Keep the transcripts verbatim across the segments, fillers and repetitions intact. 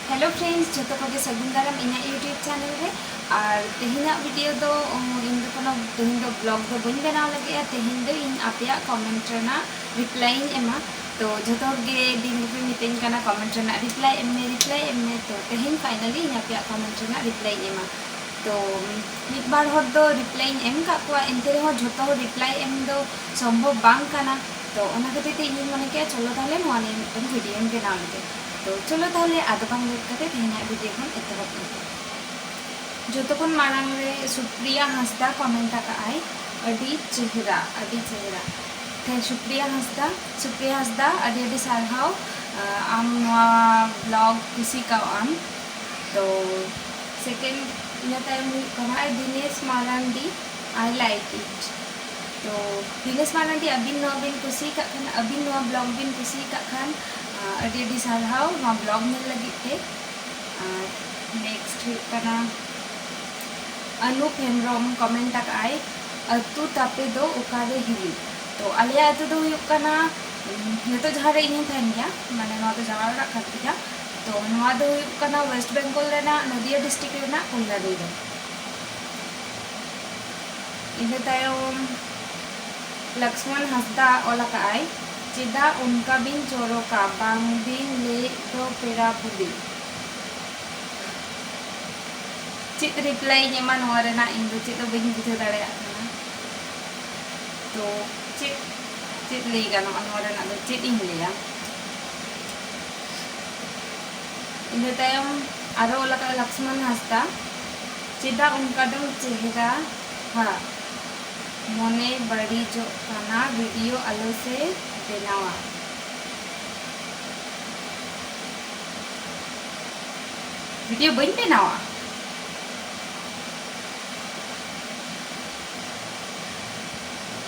Hello friends, ᱡᱚᱛᱚ ᱠᱚᱜᱮ ᱥᱟᱹᱜᱩᱱ ᱫᱟᱨᱟᱢ ᱤᱧᱟᱹᱜ YouTube channel ᱨᱮ᱾ ᱟᱨ ᱛᱮᱦᱮᱧᱟᱜ video ᱫᱚ, ᱩᱸ, ᱤᱧ ᱫᱚ ᱠᱳᱱᱳ, ᱛᱮᱦᱮᱧ ᱫᱚ vlog ᱫᱚ ᱵᱟᱹᱧ ᱵᱮᱱᱟᱣ ᱞᱟᱹᱜᱤᱫᱼᱟ᱾ ᱛᱮᱦᱮᱧ ᱫᱚ ᱤᱧ ᱟᱯᱮᱭᱟᱜ comment ᱨᱮᱱᱟᱜ reply ᱤᱧ ᱮᱢᱟ᱾ ᱛᱚ ᱡᱚᱛᱚ ᱦᱚᱲ ᱜᱮ ᱫᱤᱱ ᱜᱮᱯᱮ ᱢᱤᱛᱟᱹᱧ ᱠᱟᱱᱟ comment ᱨᱮᱱᱟᱜ reply ᱮᱢ ᱢᱮ, reply ᱮᱢ ᱢᱮ᱾ ᱛᱚ ᱛᱮᱦᱮᱧ finally ᱤᱧ ᱟᱯᱮᱭᱟᱜ comment ᱨᱮᱱᱟᱜ reply ᱤᱧ ᱮᱢᱟ᱾ ᱛᱚ ᱢᱤᱫ ᱵᱟᱨ ᱦᱚᱲ ᱫᱚ reply ᱤᱧ ᱮᱢ ᱠᱟᱜ ᱠᱚᱣᱟ, ᱮᱱᱛᱮ ᱨᱮᱦᱚᱸ ᱡᱷᱚᱛᱚ ᱦᱚᱲ reply ᱮᱢ ᱫᱚ ᱥᱚᱢᱵᱷᱚᱵ ᱵᱟᱝ ᱠᱟᱱᱟ᱾ ᱛᱚ ᱚᱱᱟ ᱠᱷᱟᱹᱛᱤᱨ ᱛᱮ ᱤᱧᱤᱧ ᱢᱚᱱᱮ ᱠᱮᱜᱼᱟ, ᱪᱚᱞᱚ ᱛᱟᱦᱞᱮ ᱱᱚᱣᱟ ᱱᱤᱭᱮ ᱢᱤᱫᱴᱮᱱ videoᱧ ᱵᱮᱱᱟᱣ ᱞᱮᱜᱮ᱾ ᱛᱚ ᱪᱚᱞᱚ ᱛᱟᱦᱞᱮ ᱟᱫᱚ ᱵᱟᱝ late ᱠᱟᱛᱮ ᱛᱮᱦᱮᱧᱟᱜ video ᱵᱚᱱ ᱮᱛᱚᱦᱚᱵ ᱞᱮᱜᱮ᱾ ᱡᱚᱛᱚ ᱠᱷᱚᱱ ᱢᱟᱲᱟᱝ ᱨᱮ ᱥᱩᱯᱨᱤᱭᱟ ᱦᱟᱸᱥᱫᱟ comment ᱟᱠᱟᱫ ᱟᱭ, ᱟᱹᱰᱤ ᱪᱮᱦᱨᱟ, ᱟᱹᱰᱤ ᱪᱮᱦᱨᱟ᱾ ᱛᱮ ᱥᱩᱯᱨᱤᱭᱟ ᱦᱟᱸᱥᱫᱟ, ᱥᱩᱯᱨᱤᱭᱟ ᱦᱟᱸᱥᱫᱟ, ᱟᱹᱰᱤ ᱟᱹᱰᱤ ᱥᱟᱨᱦᱟᱣ, ᱟᱢ ᱱᱚᱣᱟ vlog ᱠᱩᱥᱤ ᱠᱟᱣᱟᱢ᱾ ᱛᱚ second, ᱤᱱᱟᱹ ᱛᱟᱭᱚᱢ ᱦᱩᱭᱩᱜ ᱠᱟᱱᱟ Dinesh Marandi, I like it᱾ ᱛᱚ ᱫᱤᱱᱮᱥ ᱢᱟᱨᱟᱱᱰᱤ, ᱟᱹᱵᱤᱱ ᱱᱚᱣᱟ ᱵᱤᱱ ᱠᱩᱥᱤᱭᱟᱠᱟᱫ ᱠᱷᱟᱱ, ᱟᱹᱵᱤᱱ ᱱᱚᱣᱟ vlog ᱵᱤᱱ ᱠᱩᱥᱤᱭᱟᱠᱟᱫ ᱠᱷᱟᱱ, ᱟᱹᱰᱤ ᱟᱹᱰᱤ ᱥᱟᱨᱦᱟᱣ ᱱᱚᱣᱟ vlog ᱧᱮᱞ ᱞᱟᱹᱜᱤᱫ ᱛᱮ᱾ ᱟᱨ next ᱦᱩᱭᱩᱜ ᱠᱟᱱᱟ ᱟᱱᱩᱯ ᱦᱮᱢᱵᱨᱚᱢ comment ᱟᱠᱟᱫ ᱟᱭ, "ᱟᱹᱛᱩ ᱛᱟᱯᱮ ᱫᱚ ᱚᱠᱟᱨᱮ ᱦᱤᱞᱤ?" ᱛᱚ ᱟᱞᱮᱭᱟᱜ ᱟᱹᱛᱩ ᱫᱚ ᱦᱩᱭᱩᱜ ᱠᱟᱱᱟ, ᱩᱸ, ᱱᱤᱛᱚᱜ ᱡᱟᱦᱟᱸ ᱨᱮ ᱤᱧᱤᱧ ᱛᱟᱦᱮᱱ ᱜᱮᱭᱟ, ᱢᱟᱱᱮ ᱱᱚᱣᱟ ᱫᱚ ᱡᱟᱶᱟᱭ ᱚᱲᱟᱜ ᱠᱟᱱ ᱛᱤᱧᱟ᱾ ᱛᱚ ᱱᱚᱣᱟ ᱫᱚ ᱦᱩᱭᱩᱜ ᱠᱟᱱᱟ West Bengal ᱨᱮᱱᱟᱜ ᱱᱚᱫᱤᱭᱟ district ᱨᱮᱱᱟᱜ ᱠᱚᱞᱞᱟᱱᱤ ᱨᱮ᱾ ᱤᱱᱟᱹ ᱛᱟᱭᱚᱢ ᱞᱚᱠᱥᱢᱚᱱ ᱦᱟᱸᱥᱫᱟ ᱚᱞ ᱟᱠᱟᱫ ᱟᱭ, "ᱪᱮᱫᱟᱜ ᱚᱱᱠᱟ ᱵᱤᱱ ᱪᱚᱨᱚᱠᱟ, ᱵᱟᱝ ᱵᱤᱱ ᱞᱟᱹᱭᱮᱫ ᱫᱚ ᱯᱮᱲᱟ ᱵᱩᱰᱤ?" ᱪᱮᱫ reply ᱤᱧ ᱮᱢᱟ ᱱᱚᱣᱟ ᱨᱮᱱᱟᱜ, ᱤᱧ ᱫᱚ ᱪᱮᱫ ᱦᱚᱸ ᱵᱟᱹᱧ ᱵᱩᱡᱷᱟᱹᱣ ᱫᱟᱲᱮᱭᱟᱜ ᱠᱟᱱᱟ᱾ ᱛᱚ ᱪᱮᱫ, ᱪᱮᱫ ᱞᱟᱹᱭ ᱜᱟᱱᱚᱜᱼᱟ ᱱᱚᱣᱟ ᱨᱮᱱᱟᱜ ᱫᱚ, ᱪᱮᱫ ᱤᱧ ᱞᱟᱹᱭᱟ? ᱤᱱᱟᱹ ᱛᱟᱭᱚᱢ ᱟᱨᱚ ᱚᱞ ᱟᱠᱟᱫ ᱞᱚᱠᱥᱢᱚᱱ ᱦᱟᱸᱥᱫᱟ, "ᱪᱮᱫᱟᱜ ᱚᱱᱠᱟ ᱫᱚᱢ ᱪᱮᱦᱨᱟ ᱦᱟ, ᱢᱚᱱᱮ ᱵᱟᱹᱲᱤᱡᱚᱜ ᱠᱟᱱᱟ, video ᱟᱞᱚ ᱥᱮ ᱵᱮᱱᱟᱣᱟ?" video ᱵᱟᱹᱧ ᱵᱮᱱᱟᱣᱟ᱾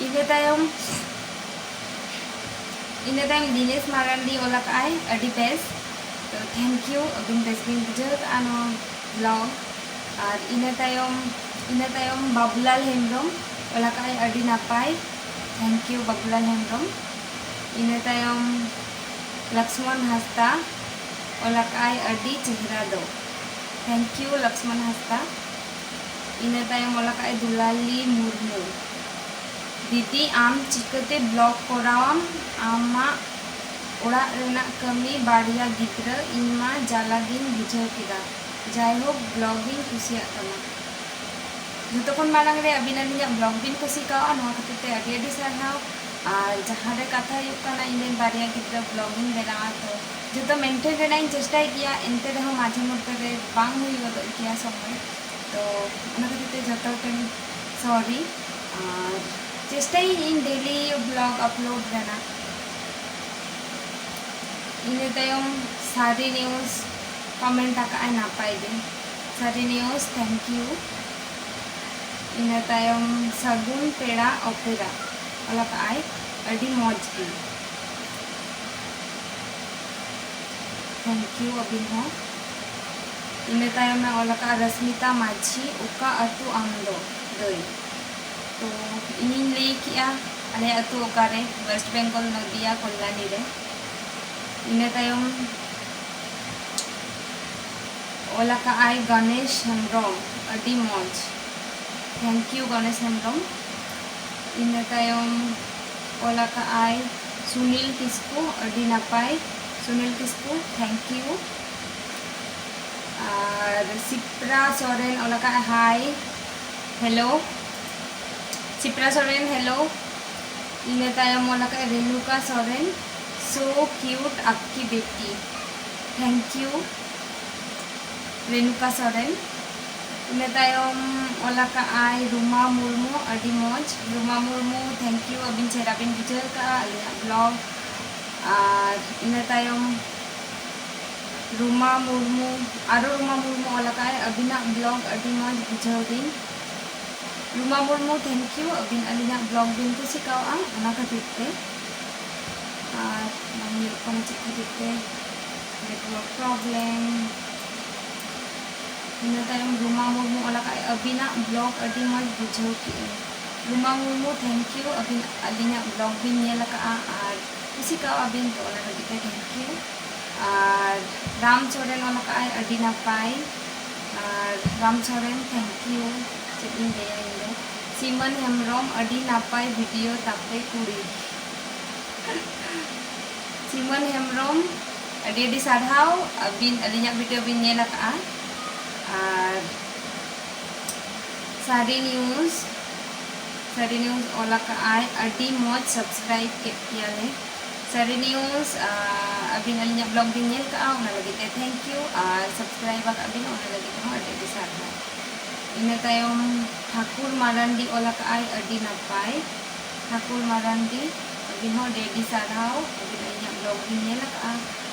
ᱤᱱᱟᱹ ᱛᱟᱭᱚᱢ, ᱤᱱᱟᱹ ᱛᱟᱭᱚᱢ ᱫᱤᱱᱮᱥ ᱢᱟᱨᱟᱱᱰᱤ ᱚᱞ ᱟᱠᱟᱫ ᱟᱭ, "ᱟᱹᱰᱤ ᱵᱮᱥ᱾" ᱛᱚ thank you, ᱟᱹᱵᱤᱱ ᱵᱮᱥ ᱵᱤᱱ ᱵᱩᱡᱷᱟᱹᱣ ᱠᱟᱜᱼᱟ ᱱᱚᱣᱟ vlog᱾ ᱟᱨ ᱤᱱᱟᱹ ᱛᱟᱭᱚᱢ, ᱤᱱᱟᱹ ᱛᱟᱭᱚᱢ ᱵᱟᱵᱩᱞᱟᱞ ᱦᱮᱢᱵᱨᱚᱢ ᱚᱞ ᱟᱠᱟᱫ ᱟᱭ, "ᱟᱹᱰᱤ ᱱᱟᱯᱟᱭ᱾" thank you Babulal Hembrom. ᱤᱱᱟᱹ ᱛᱟᱭᱚᱢ ᱞᱚᱠᱥᱢᱚᱱ ᱦᱟᱸᱥᱫᱟ, ᱚᱞ ᱟᱠᱟᱫᱼᱟᱭ ᱟᱹᱰᱤ ᱪᱮᱦᱨᱟ ᱫᱚ᱾ Thank you ᱞᱚᱠᱥᱢᱚᱱ ᱦᱟᱸᱥᱫᱟ᱾ ᱤᱱᱟᱹ ᱛᱟᱭᱚᱢ ᱚᱞ ᱟᱠᱟᱫᱼᱟᱭ ᱫᱩᱞᱟᱞᱤ ᱢᱩᱨᱢᱩ, ᱫᱤᱫᱤ ᱟᱢ ᱪᱤᱠᱟᱹᱛᱮ ᱵᱞᱚᱜ ᱠᱚᱨᱟᱣᱟᱢ? ᱟᱢᱟᱜ ᱚᱲᱟᱜ ᱨᱮᱱᱟᱜ ᱠᱟᱹᱢᱤ, ᱵᱟᱨᱭᱟ ᱜᱤᱫᱽᱨᱟᱹ, ᱤᱧ ᱢᱟ ᱡᱟᱞᱟ ᱜᱤᱧ ᱵᱩᱡᱷᱟᱹᱣ ᱠᱮᱫᱟ᱾ ᱡᱟᱭᱦᱳᱠ, ᱵᱞᱚᱜ ᱤᱧ ᱠᱩᱥᱤᱭᱟᱜ ᱠᱟᱱᱟ᱾ ᱡᱚᱛᱚ ᱠᱷᱚᱱ ᱢᱟᱲᱟᱝ ᱨᱮ ᱟᱹᱵᱤᱱ ᱟᱹᱞᱤᱧᱟᱜ ᱵᱞᱚᱜ ᱵᱤᱱ ᱠᱩᱥᱤ ᱠᱟᱣᱟ, ᱱᱚᱣᱟ ᱠᱷᱟᱹᱛᱤᱨ ᱛᱮ ᱟᱹᱰᱤ ᱟᱹᱰᱤ ᱥᱟᱨᱦᱟᱣ᱾ ᱟᱨ ᱡᱟᱦᱟᱸ ᱨᱮ ᱠᱟᱛᱷᱟ ᱦᱩᱭᱩᱜ ᱠᱟᱱᱟ, ᱤᱧ ᱨᱮᱱ ᱵᱟᱨᱭᱟ ᱜᱤᱫᱽᱨᱟᱹ ᱵᱞᱚᱜ ᱤᱧ ᱵᱮᱱᱟᱣᱟ, ᱛᱚ ᱡᱚᱛᱚ ᱢᱮᱱᱴᱮᱱ ᱨᱮᱱᱟᱜ ᱤᱧ ᱪᱮᱥᱴᱟᱭ ᱜᱮᱭᱟ, ᱮᱱᱛᱮ ᱨᱮᱦᱚᱸ ᱢᱟᱡᱷᱮ ᱢᱚᱫᱽᱫᱷᱮ ᱨᱮ ᱵᱟᱝ ᱦᱩᱭ ᱜᱚᱫᱚᱜ ᱜᱮᱭᱟ ᱥᱚᱢᱚᱭ᱾ ᱛᱚ ᱚᱱᱟ ᱠᱷᱟᱹᱛᱤᱨ ᱛᱮ ᱡᱚᱛᱚ ᱴᱷᱮᱱ ᱥᱚᱨᱤ᱾ ᱟᱨ ᱪᱮᱥᱴᱟᱭᱟᱹᱧ ᱤᱧ ᱰᱮᱞᱤ ᱵᱞᱚᱜ ᱟᱯᱞᱳᱰ ᱨᱮᱱᱟᱜ᱾ ᱤᱱᱟᱹ ᱛᱟᱭᱚᱢ ᱥᱟᱹᱨᱤ ᱱᱤᱭᱩᱡᱽ ᱠᱚᱢᱮᱱᱴ ᱟᱠᱟᱫᱼᱟᱭ ᱱᱟᱯᱟᱭ ᱜᱮ᱾ ᱥᱟᱹᱨᱤ ᱱᱤᱭᱩᱡᱽ, thank you᱾ ᱤᱱᱟᱹ ᱛᱟᱭᱚᱢ ᱥᱟᱹᱜᱩᱱ ᱯᱮᱲᱟ ᱚᱯᱮᱨᱟ ᱚᱞ ᱟᱠᱟᱫᱼᱟᱭ ᱟᱹᱰᱤ ᱢᱚᱡᱽ ᱜᱮ᱾ Thank you ᱟᱹᱵᱤᱱ ᱦᱚᱸ᱾ ᱤᱱᱟᱹ ᱛᱟᱭᱚᱢᱮ ᱚᱞ ᱟᱠᱟᱫᱼᱟ ᱨᱚᱥᱢᱤᱛᱟ ᱢᱟᱹᱡᱷᱤ, ᱚᱠᱟ ᱟᱹᱛᱩ ᱟᱢ ᱫᱚ ᱫᱟᱹᱭ? ᱛᱚ ᱤᱧᱤᱧ ᱞᱟᱹᱭ ᱠᱮᱜᱼᱟ ᱟᱞᱮᱭᱟᱜ ᱟᱹᱛᱩ ᱚᱠᱟᱨᱮ, ᱳᱭᱮᱥᱴ ᱵᱮᱝᱜᱚᱞ, ᱱᱚᱫᱤᱭᱟ, ᱠᱚᱞᱞᱟᱱᱤ ᱨᱮ᱾ ᱤᱱᱟᱹ ᱛᱟᱭᱚᱢ ᱚᱞ ᱟᱠᱟᱫᱼᱟᱭ ᱜᱚᱱᱮᱥ ᱦᱮᱢᱵᱨᱚᱢ, ᱟᱹᱰᱤ ᱢᱚᱡᱽ᱾ Thank you Ganesh Hembrom. ᱤᱱᱟᱹ ᱛᱟᱭᱚᱢ ᱚᱞ ᱟᱠᱟᱫᱼᱟᱭ ᱥᱩᱱᱤᱞ ᱠᱤᱥᱠᱩ, ᱟᱹᱰᱤ ᱱᱟᱯᱟᱭ ᱥᱩᱱᱤᱞ ᱠᱤᱥᱠᱩ, thank you᱾ ᱟᱨ ᱥᱤᱯᱨᱟ ᱥᱚᱨᱮᱱ ᱚᱞ ᱟᱠᱟᱫᱼᱟᱭ hi, hello. Sipra Soren, hello. ᱤᱱᱟᱹ ᱛᱟᱭᱚᱢ ᱚᱞ ᱟᱠᱟᱫᱼᱟᱭ Renuka Soren, so cute ᱟᱯᱠᱤ Beti, thank you Renuka Soren. ᱤᱱᱟᱹ ᱛᱟᱭᱚᱢ ᱚᱞ ᱟᱠᱟᱫᱼᱟᱭ ᱨᱩᱢᱟ ᱢᱩᱨᱢᱩ, ᱟᱹᱰᱤ ᱢᱚᱡᱽ ᱨᱩᱢᱟ ᱢᱩᱨᱢᱩ, thank you ᱟᱹᱵᱤᱱ ᱪᱮᱦᱨᱟ ᱵᱤᱱ ᱵᱩᱡᱷᱟᱹᱣ ᱟᱠᱟᱫᱼᱟ ᱟᱹᱞᱤᱧᱟᱜ ᱵᱞᱚᱜ᱾ ᱟᱨ ᱤᱱᱟᱹ ᱛᱟᱭᱚᱢ ᱨᱩᱢᱟ ᱢᱩᱨᱢᱩ, ᱟᱨᱚ ᱨᱩᱢᱟ ᱢᱩᱨᱢᱩ ᱚᱞ ᱟᱠᱟᱫᱼᱟᱭ ᱟᱹᱵᱤᱱᱟᱜ ᱵᱞᱚᱜ ᱟᱹᱰᱤ ᱢᱚᱡᱽ ᱵᱩᱡᱷᱟᱹᱣ ᱫᱤᱧ᱾ ᱨᱩᱢᱟ ᱢᱩᱨᱢᱩ, thank you ᱟᱹᱵᱤᱱ ᱟᱹᱞᱤᱧᱟᱜ ᱵᱞᱚᱜ ᱵᱤᱱ ᱠᱩᱥᱤ ᱠᱟᱣᱟᱜᱼᱟ ᱚᱱᱟ ᱠᱷᱟᱹᱛᱤᱨ ᱛᱮ᱾ ᱟᱨ ᱵᱟᱝ ᱧᱮᱞᱚᱜ ᱠᱟᱱᱟ ᱪᱮᱫ ᱠᱷᱟᱹᱛᱤᱨ ᱛᱮ, network problem᱾ ᱤᱱᱟᱹ ᱛᱟᱭᱚᱢ ᱨᱩᱢᱟ ᱢᱩᱨᱢᱩ ᱚᱞ ᱟᱠᱟᱫᱼᱟᱭ ᱟᱹᱵᱤᱱᱟᱜ ᱵᱞᱚᱜ ᱟᱹᱰᱤ ᱢᱚᱡᱽ ᱵᱩᱡᱷᱟᱹᱣ ᱠᱮᱜᱼᱟᱹᱧ᱾ ᱨᱩᱢᱟ ᱢᱩᱨᱢᱩ, thank you ᱟᱹᱵᱤᱱ ᱟᱹᱞᱤᱧᱟᱜ ᱵᱞᱚᱜ ᱵᱤᱱ ᱧᱮᱞ ᱟᱠᱟᱫᱼᱟ ᱟᱨ ᱠᱩᱥᱤ ᱠᱟᱣᱟᱜ ᱵᱤᱱ, ᱛᱚ ᱚᱱᱟ ᱞᱟᱹᱜᱤᱫ ᱛᱮ thank you᱾ ᱟᱨ ᱨᱟᱢ ᱥᱚᱨᱮᱱ ᱚᱞ ᱟᱠᱟᱫ ᱟᱭ, ᱟᱹᱰᱤ ᱱᱟᱯᱟᱭ᱾ ᱟᱨ ᱨᱟᱢ ᱥᱚᱨᱮᱱ, thank you᱾ ᱪᱮᱫ ᱤᱧ ᱞᱟᱹᱭᱟ ᱤᱧ ᱫᱚ᱾ ᱥᱤᱢᱚᱱ ᱦᱮᱢᱵᱨᱚᱢ, ᱟᱹᱰᱤ ᱱᱟᱯᱟᱭ video ᱛᱟᱯᱮ ᱠᱩᱲᱤ᱾ ᱥᱤᱢᱚᱱ ᱦᱮᱢᱵᱨᱚᱢ, ᱟᱹᱰᱤ ᱟᱹᱰᱤ ᱥᱟᱨᱦᱟᱣ, ᱟᱹᱵᱤᱱ ᱟᱹᱞᱤᱧᱟᱜ video ᱵᱤᱱ ᱧᱮᱞ ᱟᱠᱟᱫᱼᱟ᱾ ᱟᱨ ᱥᱟᱹᱨᱤ news, ᱥᱟᱹᱨᱤ news ᱚᱞ ᱟᱠᱟᱫ ᱟᱭ, ᱟᱹᱰᱤ ᱢᱚᱡᱽ, subscribe ᱠᱮᱫ ᱯᱮᱭᱟᱞᱮ᱾ ᱥᱟᱹᱨᱤ news, ᱟᱹᱵᱤᱱ ᱟᱹᱞᱤᱧᱟᱜ vlog ᱵᱤᱱ ᱧᱮᱞ ᱠᱟᱜᱼᱟ, ᱚᱱᱟ ᱞᱟᱹᱜᱤᱫ ᱛᱮ thank you, ᱟᱨ subscribe ᱟᱠᱟᱫ ᱵᱤᱱ, ᱚᱱᱟ ᱞᱟᱹᱜᱤᱫ ᱛᱮᱦᱚᱸ ᱟᱹᱰᱤ ᱟᱹᱰᱤ ᱥᱟᱨᱦᱟᱣ᱾ ᱤᱱᱟᱹ ᱛᱟᱭᱚᱢ ᱴᱷᱟᱠᱩᱨ ᱢᱟᱨᱟᱱᱰᱤ ᱚᱞ ᱟᱠᱟᱫ ᱟᱭ, ᱟᱹᱰᱤ ᱱᱟᱯᱟᱭ᱾ ᱴᱷᱟᱠᱩᱨ ᱢᱟᱨᱟᱱᱰᱤ, ᱟᱹᱵᱤᱱ ᱦᱚᱸ ᱟᱹᱰᱤ ᱟᱹᱰᱤ ᱥᱟᱨᱦᱟᱣ, ᱟᱹᱵᱤᱱ ᱟᱹᱞᱤᱧᱟᱜ vlog ᱵᱤᱱ ᱧᱮᱞ ᱟᱠᱟᱫᱼᱟ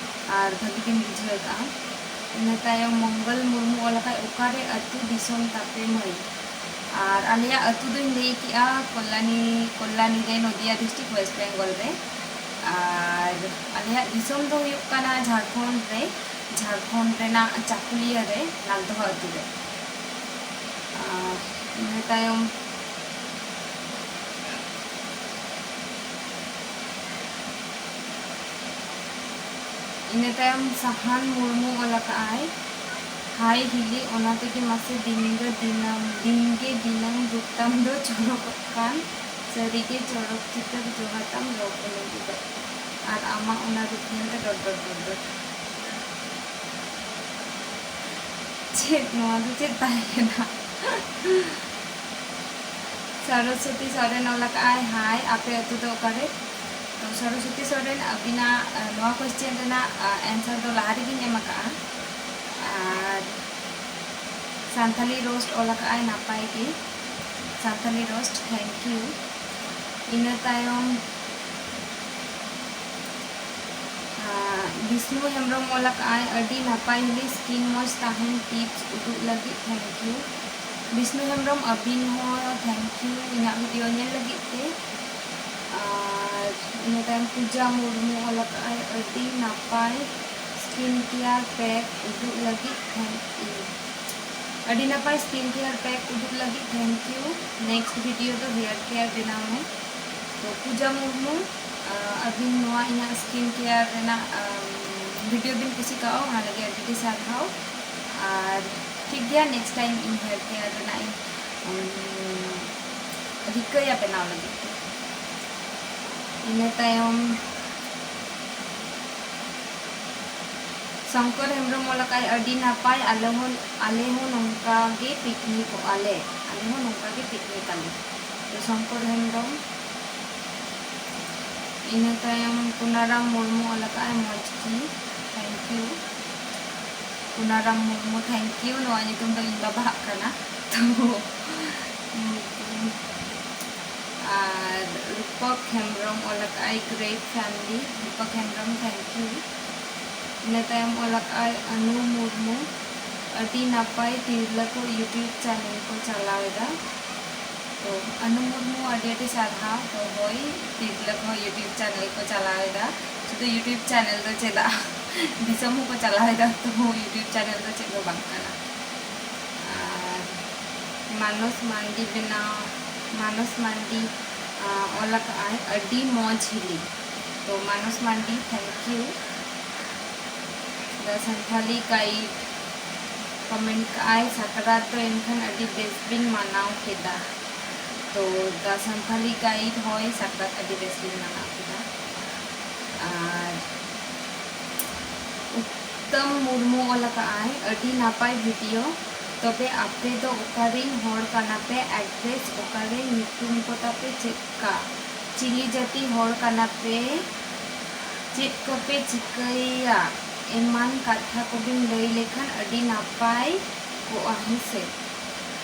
ᱟᱨ ᱵᱷᱟᱹᱜᱤ ᱵᱤᱱ ᱵᱩᱡᱷᱟᱹᱣ ᱟᱠᱟᱫᱼᱟ᱾ ᱤᱱᱟᱹ ᱛᱟᱭᱚᱢ ᱢᱚᱝᱜᱚᱞ ᱢᱩᱨᱢᱩ ᱚᱞ ᱟᱠᱟᱫ, ᱚᱠᱟᱨᱮ ᱟᱹᱛᱩ ᱫᱤᱥᱚᱢ ᱛᱟᱯᱮ ᱢᱟᱹᱭ? ᱟᱨ ᱟᱞᱮᱭᱟᱜ ᱟᱹᱛᱩ ᱫᱚᱧ ᱞᱟᱹᱭ ᱠᱮᱜᱼᱟ ᱠᱚᱞᱞᱟᱱᱤ, ᱠᱚᱞᱞᱟᱱᱤ ᱨᱮ, ᱱᱚᱫᱤᱭᱟ district, West Bengal ᱨᱮ᱾ ᱟᱨ ᱟᱞᱮᱭᱟᱜ ᱫᱤᱥᱚᱢ ᱫᱚ ᱦᱩᱭᱩᱜ ᱠᱟᱱᱟ ᱡᱷᱟᱲᱠᱷᱚᱸᱰ ᱨᱮ, ᱡᱷᱟᱲᱠᱷᱚᱸᱰ ᱨᱮᱱᱟᱜ ᱪᱟᱠᱩᱞᱤᱭᱟᱹ ᱨᱮ, ᱱᱟᱞᱫᱚᱦᱟ ᱟᱹᱛᱩ ᱨᱮ᱾ ᱟᱨ ᱤᱱᱟᱹ ᱛᱟᱭᱚᱢ ᱤᱱᱟᱹ ᱛᱟᱭᱚᱢ ᱥᱟᱦᱟᱱ ᱢᱩᱨᱢᱩ ᱚᱞ ᱟᱠᱟᱫ ᱟᱭ, "ᱦᱟᱭ ᱦᱤᱞᱤ, ᱚᱱᱟ ᱛᱮᱜᱮ ᱢᱟᱥᱮ ᱫᱤᱱᱜᱮ ᱫᱤᱱᱟᱹᱢ, ᱫᱤᱱᱜᱮ ᱫᱤᱱᱟᱹᱢ ᱨᱩᱯ ᱛᱟᱢ ᱫᱚ ᱪᱚᱨᱚᱠᱚᱜ ᱠᱟᱱ, ᱥᱟᱹᱨᱤᱜᱮ ᱪᱚᱨᱚᱠ ᱪᱤᱛᱟᱹᱨ ᱡᱚᱦᱟ ᱛᱟᱢ ᱨᱚ ᱯᱩᱱᱟᱹᱭ ᱩᱫᱟᱹᱜ, ᱟᱨ ᱟᱢᱟᱜ ᱚᱱᱟ ᱨᱩᱯ ᱧᱮᱞᱛᱮ ᱰᱚᱴ ᱰᱚᱴ ᱰᱚᱴ ᱰᱚᱴ᱾" ᱪᱮᱫ ᱱᱚᱣᱟ ᱫᱚ ᱪᱮᱫ ᱛᱟᱦᱮᱸ ᱠᱟᱱᱟ? ᱥᱚᱨᱚᱥᱚᱛᱤ ᱥᱚᱨᱮᱱ ᱚᱞ ᱟᱠᱟᱫ ᱟᱭ, "ᱦᱟᱭ, ᱟᱯᱮ ᱟᱹᱛᱩ ᱫᱚ ᱚᱠᱟᱨᱮ?" ᱛᱚ ᱥᱚᱨᱚᱥᱚᱛᱤ ᱥᱚᱨᱮᱱ, ᱟᱹᱵᱤᱱᱟᱜ, ᱟᱸ, ᱱᱚᱣᱟ question ᱨᱮᱱᱟᱜ, ᱟᱸ, answer ᱫᱚ ᱞᱟᱦᱟ ᱨᱮᱜᱮᱧ ᱮᱢ ᱟᱠᱟᱫᱼᱟ᱾ ᱟᱨ ᱥᱟᱱᱛᱟᱞᱤ roast ᱚᱞ ᱟᱠᱟᱫ ᱟᱭ, ᱱᱟᱯᱟᱭ ᱜᱮ᱾ Santali roast, thank you᱾ ᱤᱱᱟᱹ ᱛᱟᱭᱚᱢ ᱟᱨ ᱵᱤᱥᱱᱩ ᱦᱮᱢᱵᱨᱚᱢ ᱚᱞ ᱟᱠᱟᱫ ᱟᱭ, "ᱟᱹᱰᱤ ᱱᱟᱯᱟᱭ ᱦᱤᱞᱤ, skin ᱢᱚᱡᱽ ᱛᱟᱦᱮᱱ tips ᱩᱫᱩᱜ ᱞᱟᱹᱜᱤᱫ, thank you᱾" ᱵᱤᱥᱱᱩ ᱦᱮᱢᱵᱨᱚᱢ, ᱟᱹᱵᱤᱱ ᱦᱚᱸ thank you ᱤᱧᱟᱹᱜ video ᱧᱮᱞ ᱞᱟᱹᱜᱤᱫ ᱛᱮ᱾ ᱟᱨ ᱤᱱᱟᱹ ᱛᱟᱭᱚᱢ ᱯᱩᱡᱟ ᱢᱩᱨᱢᱩ ᱚᱞ ᱟᱠᱟᱫ ᱟᱭ, "ᱟᱹᱰᱤ ᱱᱟᱯᱟᱭ skin care pack ᱩᱫᱩᱜ ᱞᱟᱹᱜᱤᱫ, thank you᱾" ᱟᱹᱰᱤ ᱱᱟᱯᱟᱭ skin care pack ᱩᱫᱩᱜ ᱞᱟᱹᱜᱤᱫ, thank you᱾ Next video ᱫᱚ hair care ᱵᱮᱱᱟᱣ ᱢᱮ᱾ ᱛᱚ ᱯᱩᱡᱟ ᱢᱩᱨᱢᱩ, ᱟᱹᱵᱤᱱ ᱱᱚᱣᱟ ᱤᱧᱟᱹᱜ skin care ᱨᱮᱱᱟᱜ, ᱟᱢ, video ᱵᱤᱱ ᱠᱩᱥᱤ ᱠᱟᱜᱼᱟ, ᱚᱱᱟ ᱞᱟᱹᱜᱤᱫ ᱟᱹᱰᱤ ᱟᱹᱰᱤ ᱥᱟᱨᱦᱟᱣ᱾ ᱟᱨ ᱴᱷᱤᱠ ᱜᱮᱭᱟ, next time ᱤᱧ hair care ᱨᱮᱱᱟᱜ ᱤᱧ, ᱩᱢ, ᱨᱤᱠᱟᱹᱭᱟ ᱵᱮᱱᱟᱣ ᱞᱟᱹᱜᱤᱫ ᱛᱮ᱾ ᱤᱱᱟᱹ ᱛᱟᱭᱚᱢ ᱥᱚᱝᱠᱚᱨ ᱦᱮᱢᱵᱨᱚᱢ ᱚᱞ ᱟᱠᱟᱫ, "ᱟᱹᱰᱤ ᱱᱟᱯᱟᱭ, ᱟᱞᱮ ᱦᱚᱸ, ᱟᱞᱮ ᱦᱚᱸ ᱱᱚᱝᱠᱟ ᱜᱮ ᱯᱤᱠᱱᱤᱠᱚᱜᱼᱟ ᱞᱮ, ᱟᱞᱮ ᱦᱚᱸ ᱱᱚᱝᱠᱟ ᱜᱮ ᱯᱤᱠᱱᱤᱠ ᱟᱞᱮ᱾" ᱛᱚ ᱥᱚᱝᱠᱚᱨ ᱦᱮᱢᱵᱨᱚᱢ, ᱤᱱᱟᱹ ᱛᱟᱭᱚᱢ ᱠᱩᱱᱟᱨᱟᱢ ᱢᱩᱨᱢᱩ ᱚᱞ ᱟᱠᱟᱫ ᱟᱭ, "ᱢᱚᱡᱽ ᱜᱮ, thank you ᱠᱩᱱᱟᱨᱟᱢ Murmu, thank you, ᱱᱚᱣᱟ ᱧᱩᱛᱩᱢ ᱫᱚ ᱤᱧ ᱵᱟᱵᱟᱣᱟᱜ ᱠᱟᱱᱟ᱾" ᱛᱚ ᱟᱨ ᱨᱩᱯᱚᱠ ᱦᱮᱢᱵᱨᱚᱢ ᱚᱞ ᱟᱠᱟᱫ ᱟᱭ, "Great family, ᱨᱩᱯᱚᱠ Hembrom, thank you᱾" ᱤᱱᱟᱹ ᱛᱟᱭᱚᱢ ᱚᱞ ᱟᱠᱟᱫ ᱟᱭ ᱟᱹᱱᱩ ᱢᱩᱨᱢᱩ, "ᱟᱹᱰᱤ ᱱᱟᱯᱟᱭ ᱛᱤᱨᱞᱟᱹ ᱠᱚ YouTube channel ᱠᱚ ᱪᱟᱞᱟᱣ ᱮᱫᱟ᱾" ᱛᱚ ᱟᱹᱱᱩ ᱢᱩᱨᱢᱩ, ᱟᱹᱰᱤ ᱟᱹᱰᱤ ᱥᱟᱨᱦᱟᱣ᱾ ᱛᱚ ᱦᱳᱭ, ᱛᱤᱨᱞᱟᱹ ᱠᱚᱦᱚᱸ YouTube channel ᱠᱚ ᱪᱟᱞᱟᱣ ᱮᱫᱟ, ᱥᱩᱫᱷᱩ YouTube channel ᱫᱚ ᱪᱮᱫᱟᱜ, ᱫᱤᱥᱚᱢ ᱦᱚᱸᱠᱚ ᱪᱟᱞᱟᱣ ᱮᱫᱟ, ᱛᱚ YouTube channel ᱫᱚ ᱪᱮᱫ ᱦᱚᱸ ᱵᱟᱝ ᱠᱟᱱᱟ᱾ ᱟᱨ ᱢᱟᱱᱚᱥ ᱢᱟᱱᱰᱤ ᱵᱮᱱᱟᱣ, ᱢᱟᱱᱚᱥ ᱢᱟᱱᱰᱤ, ᱟᱸ, ᱚᱞ ᱟᱠᱟᱫ ᱟᱭ, "ᱟᱹᱰᱤ ᱢᱚᱡᱽ ᱦᱤᱞᱤ᱾" ᱛᱚ ᱢᱟᱱᱚᱥ ᱢᱟᱱᱰᱤ, thank you᱾ The Santhali Guide comment ᱠᱟᱜ ᱟᱭ, "ᱥᱟᱠᱨᱟᱛ ᱫᱚ ᱮᱱᱠᱷᱟᱱ ᱟᱹᱰᱤ ᱵᱮᱥ ᱵᱤᱱ ᱢᱟᱱᱟᱣ ᱠᱮᱫᱟ?" ᱛᱚ The Santhali Guide, ᱦᱳᱭ, ᱥᱟᱠᱨᱟᱛ ᱟᱹᱰᱤ ᱵᱮᱥ ᱵᱤᱱ ᱢᱟᱱᱟᱣ ᱠᱮᱫᱟ᱾ ᱟᱨ ᱩᱛᱛᱚᱢ ᱢᱩᱨᱢᱩ ᱚᱞ ᱟᱠᱟᱫ ᱟᱭ, "ᱟᱹᱰᱤ ᱱᱟᱯᱟᱭ video, ᱛᱚᱵᱮ ᱟᱯᱮ ᱫᱚ ᱚᱠᱟᱨᱮᱱ ᱦᱚᱲ ᱠᱟᱱᱟ ᱯᱮ? Address ᱚᱠᱟᱨᱮ? ᱧᱩᱛᱩᱢ ᱠᱚ ᱛᱟᱯᱮ ᱪᱮᱫ ᱠᱟ? ᱪᱤᱞᱤ ᱡᱟᱹᱛᱤ ᱦᱚᱲ ᱠᱟᱱᱟ ᱯᱮ? ᱪᱮᱫ ᱠᱚᱯᱮ ᱪᱤᱠᱟᱹᱭᱟ?" ᱮᱢᱟᱱ ᱠᱟᱛᱷᱟ ᱠᱚᱵᱤᱱ ᱞᱟᱹᱭ ᱞᱮᱠᱷᱟᱱ ᱟᱹᱰᱤ ᱱᱟᱯᱟᱭ ᱠᱚᱜᱼᱟ, ᱦᱮᱸ ᱥᱮ?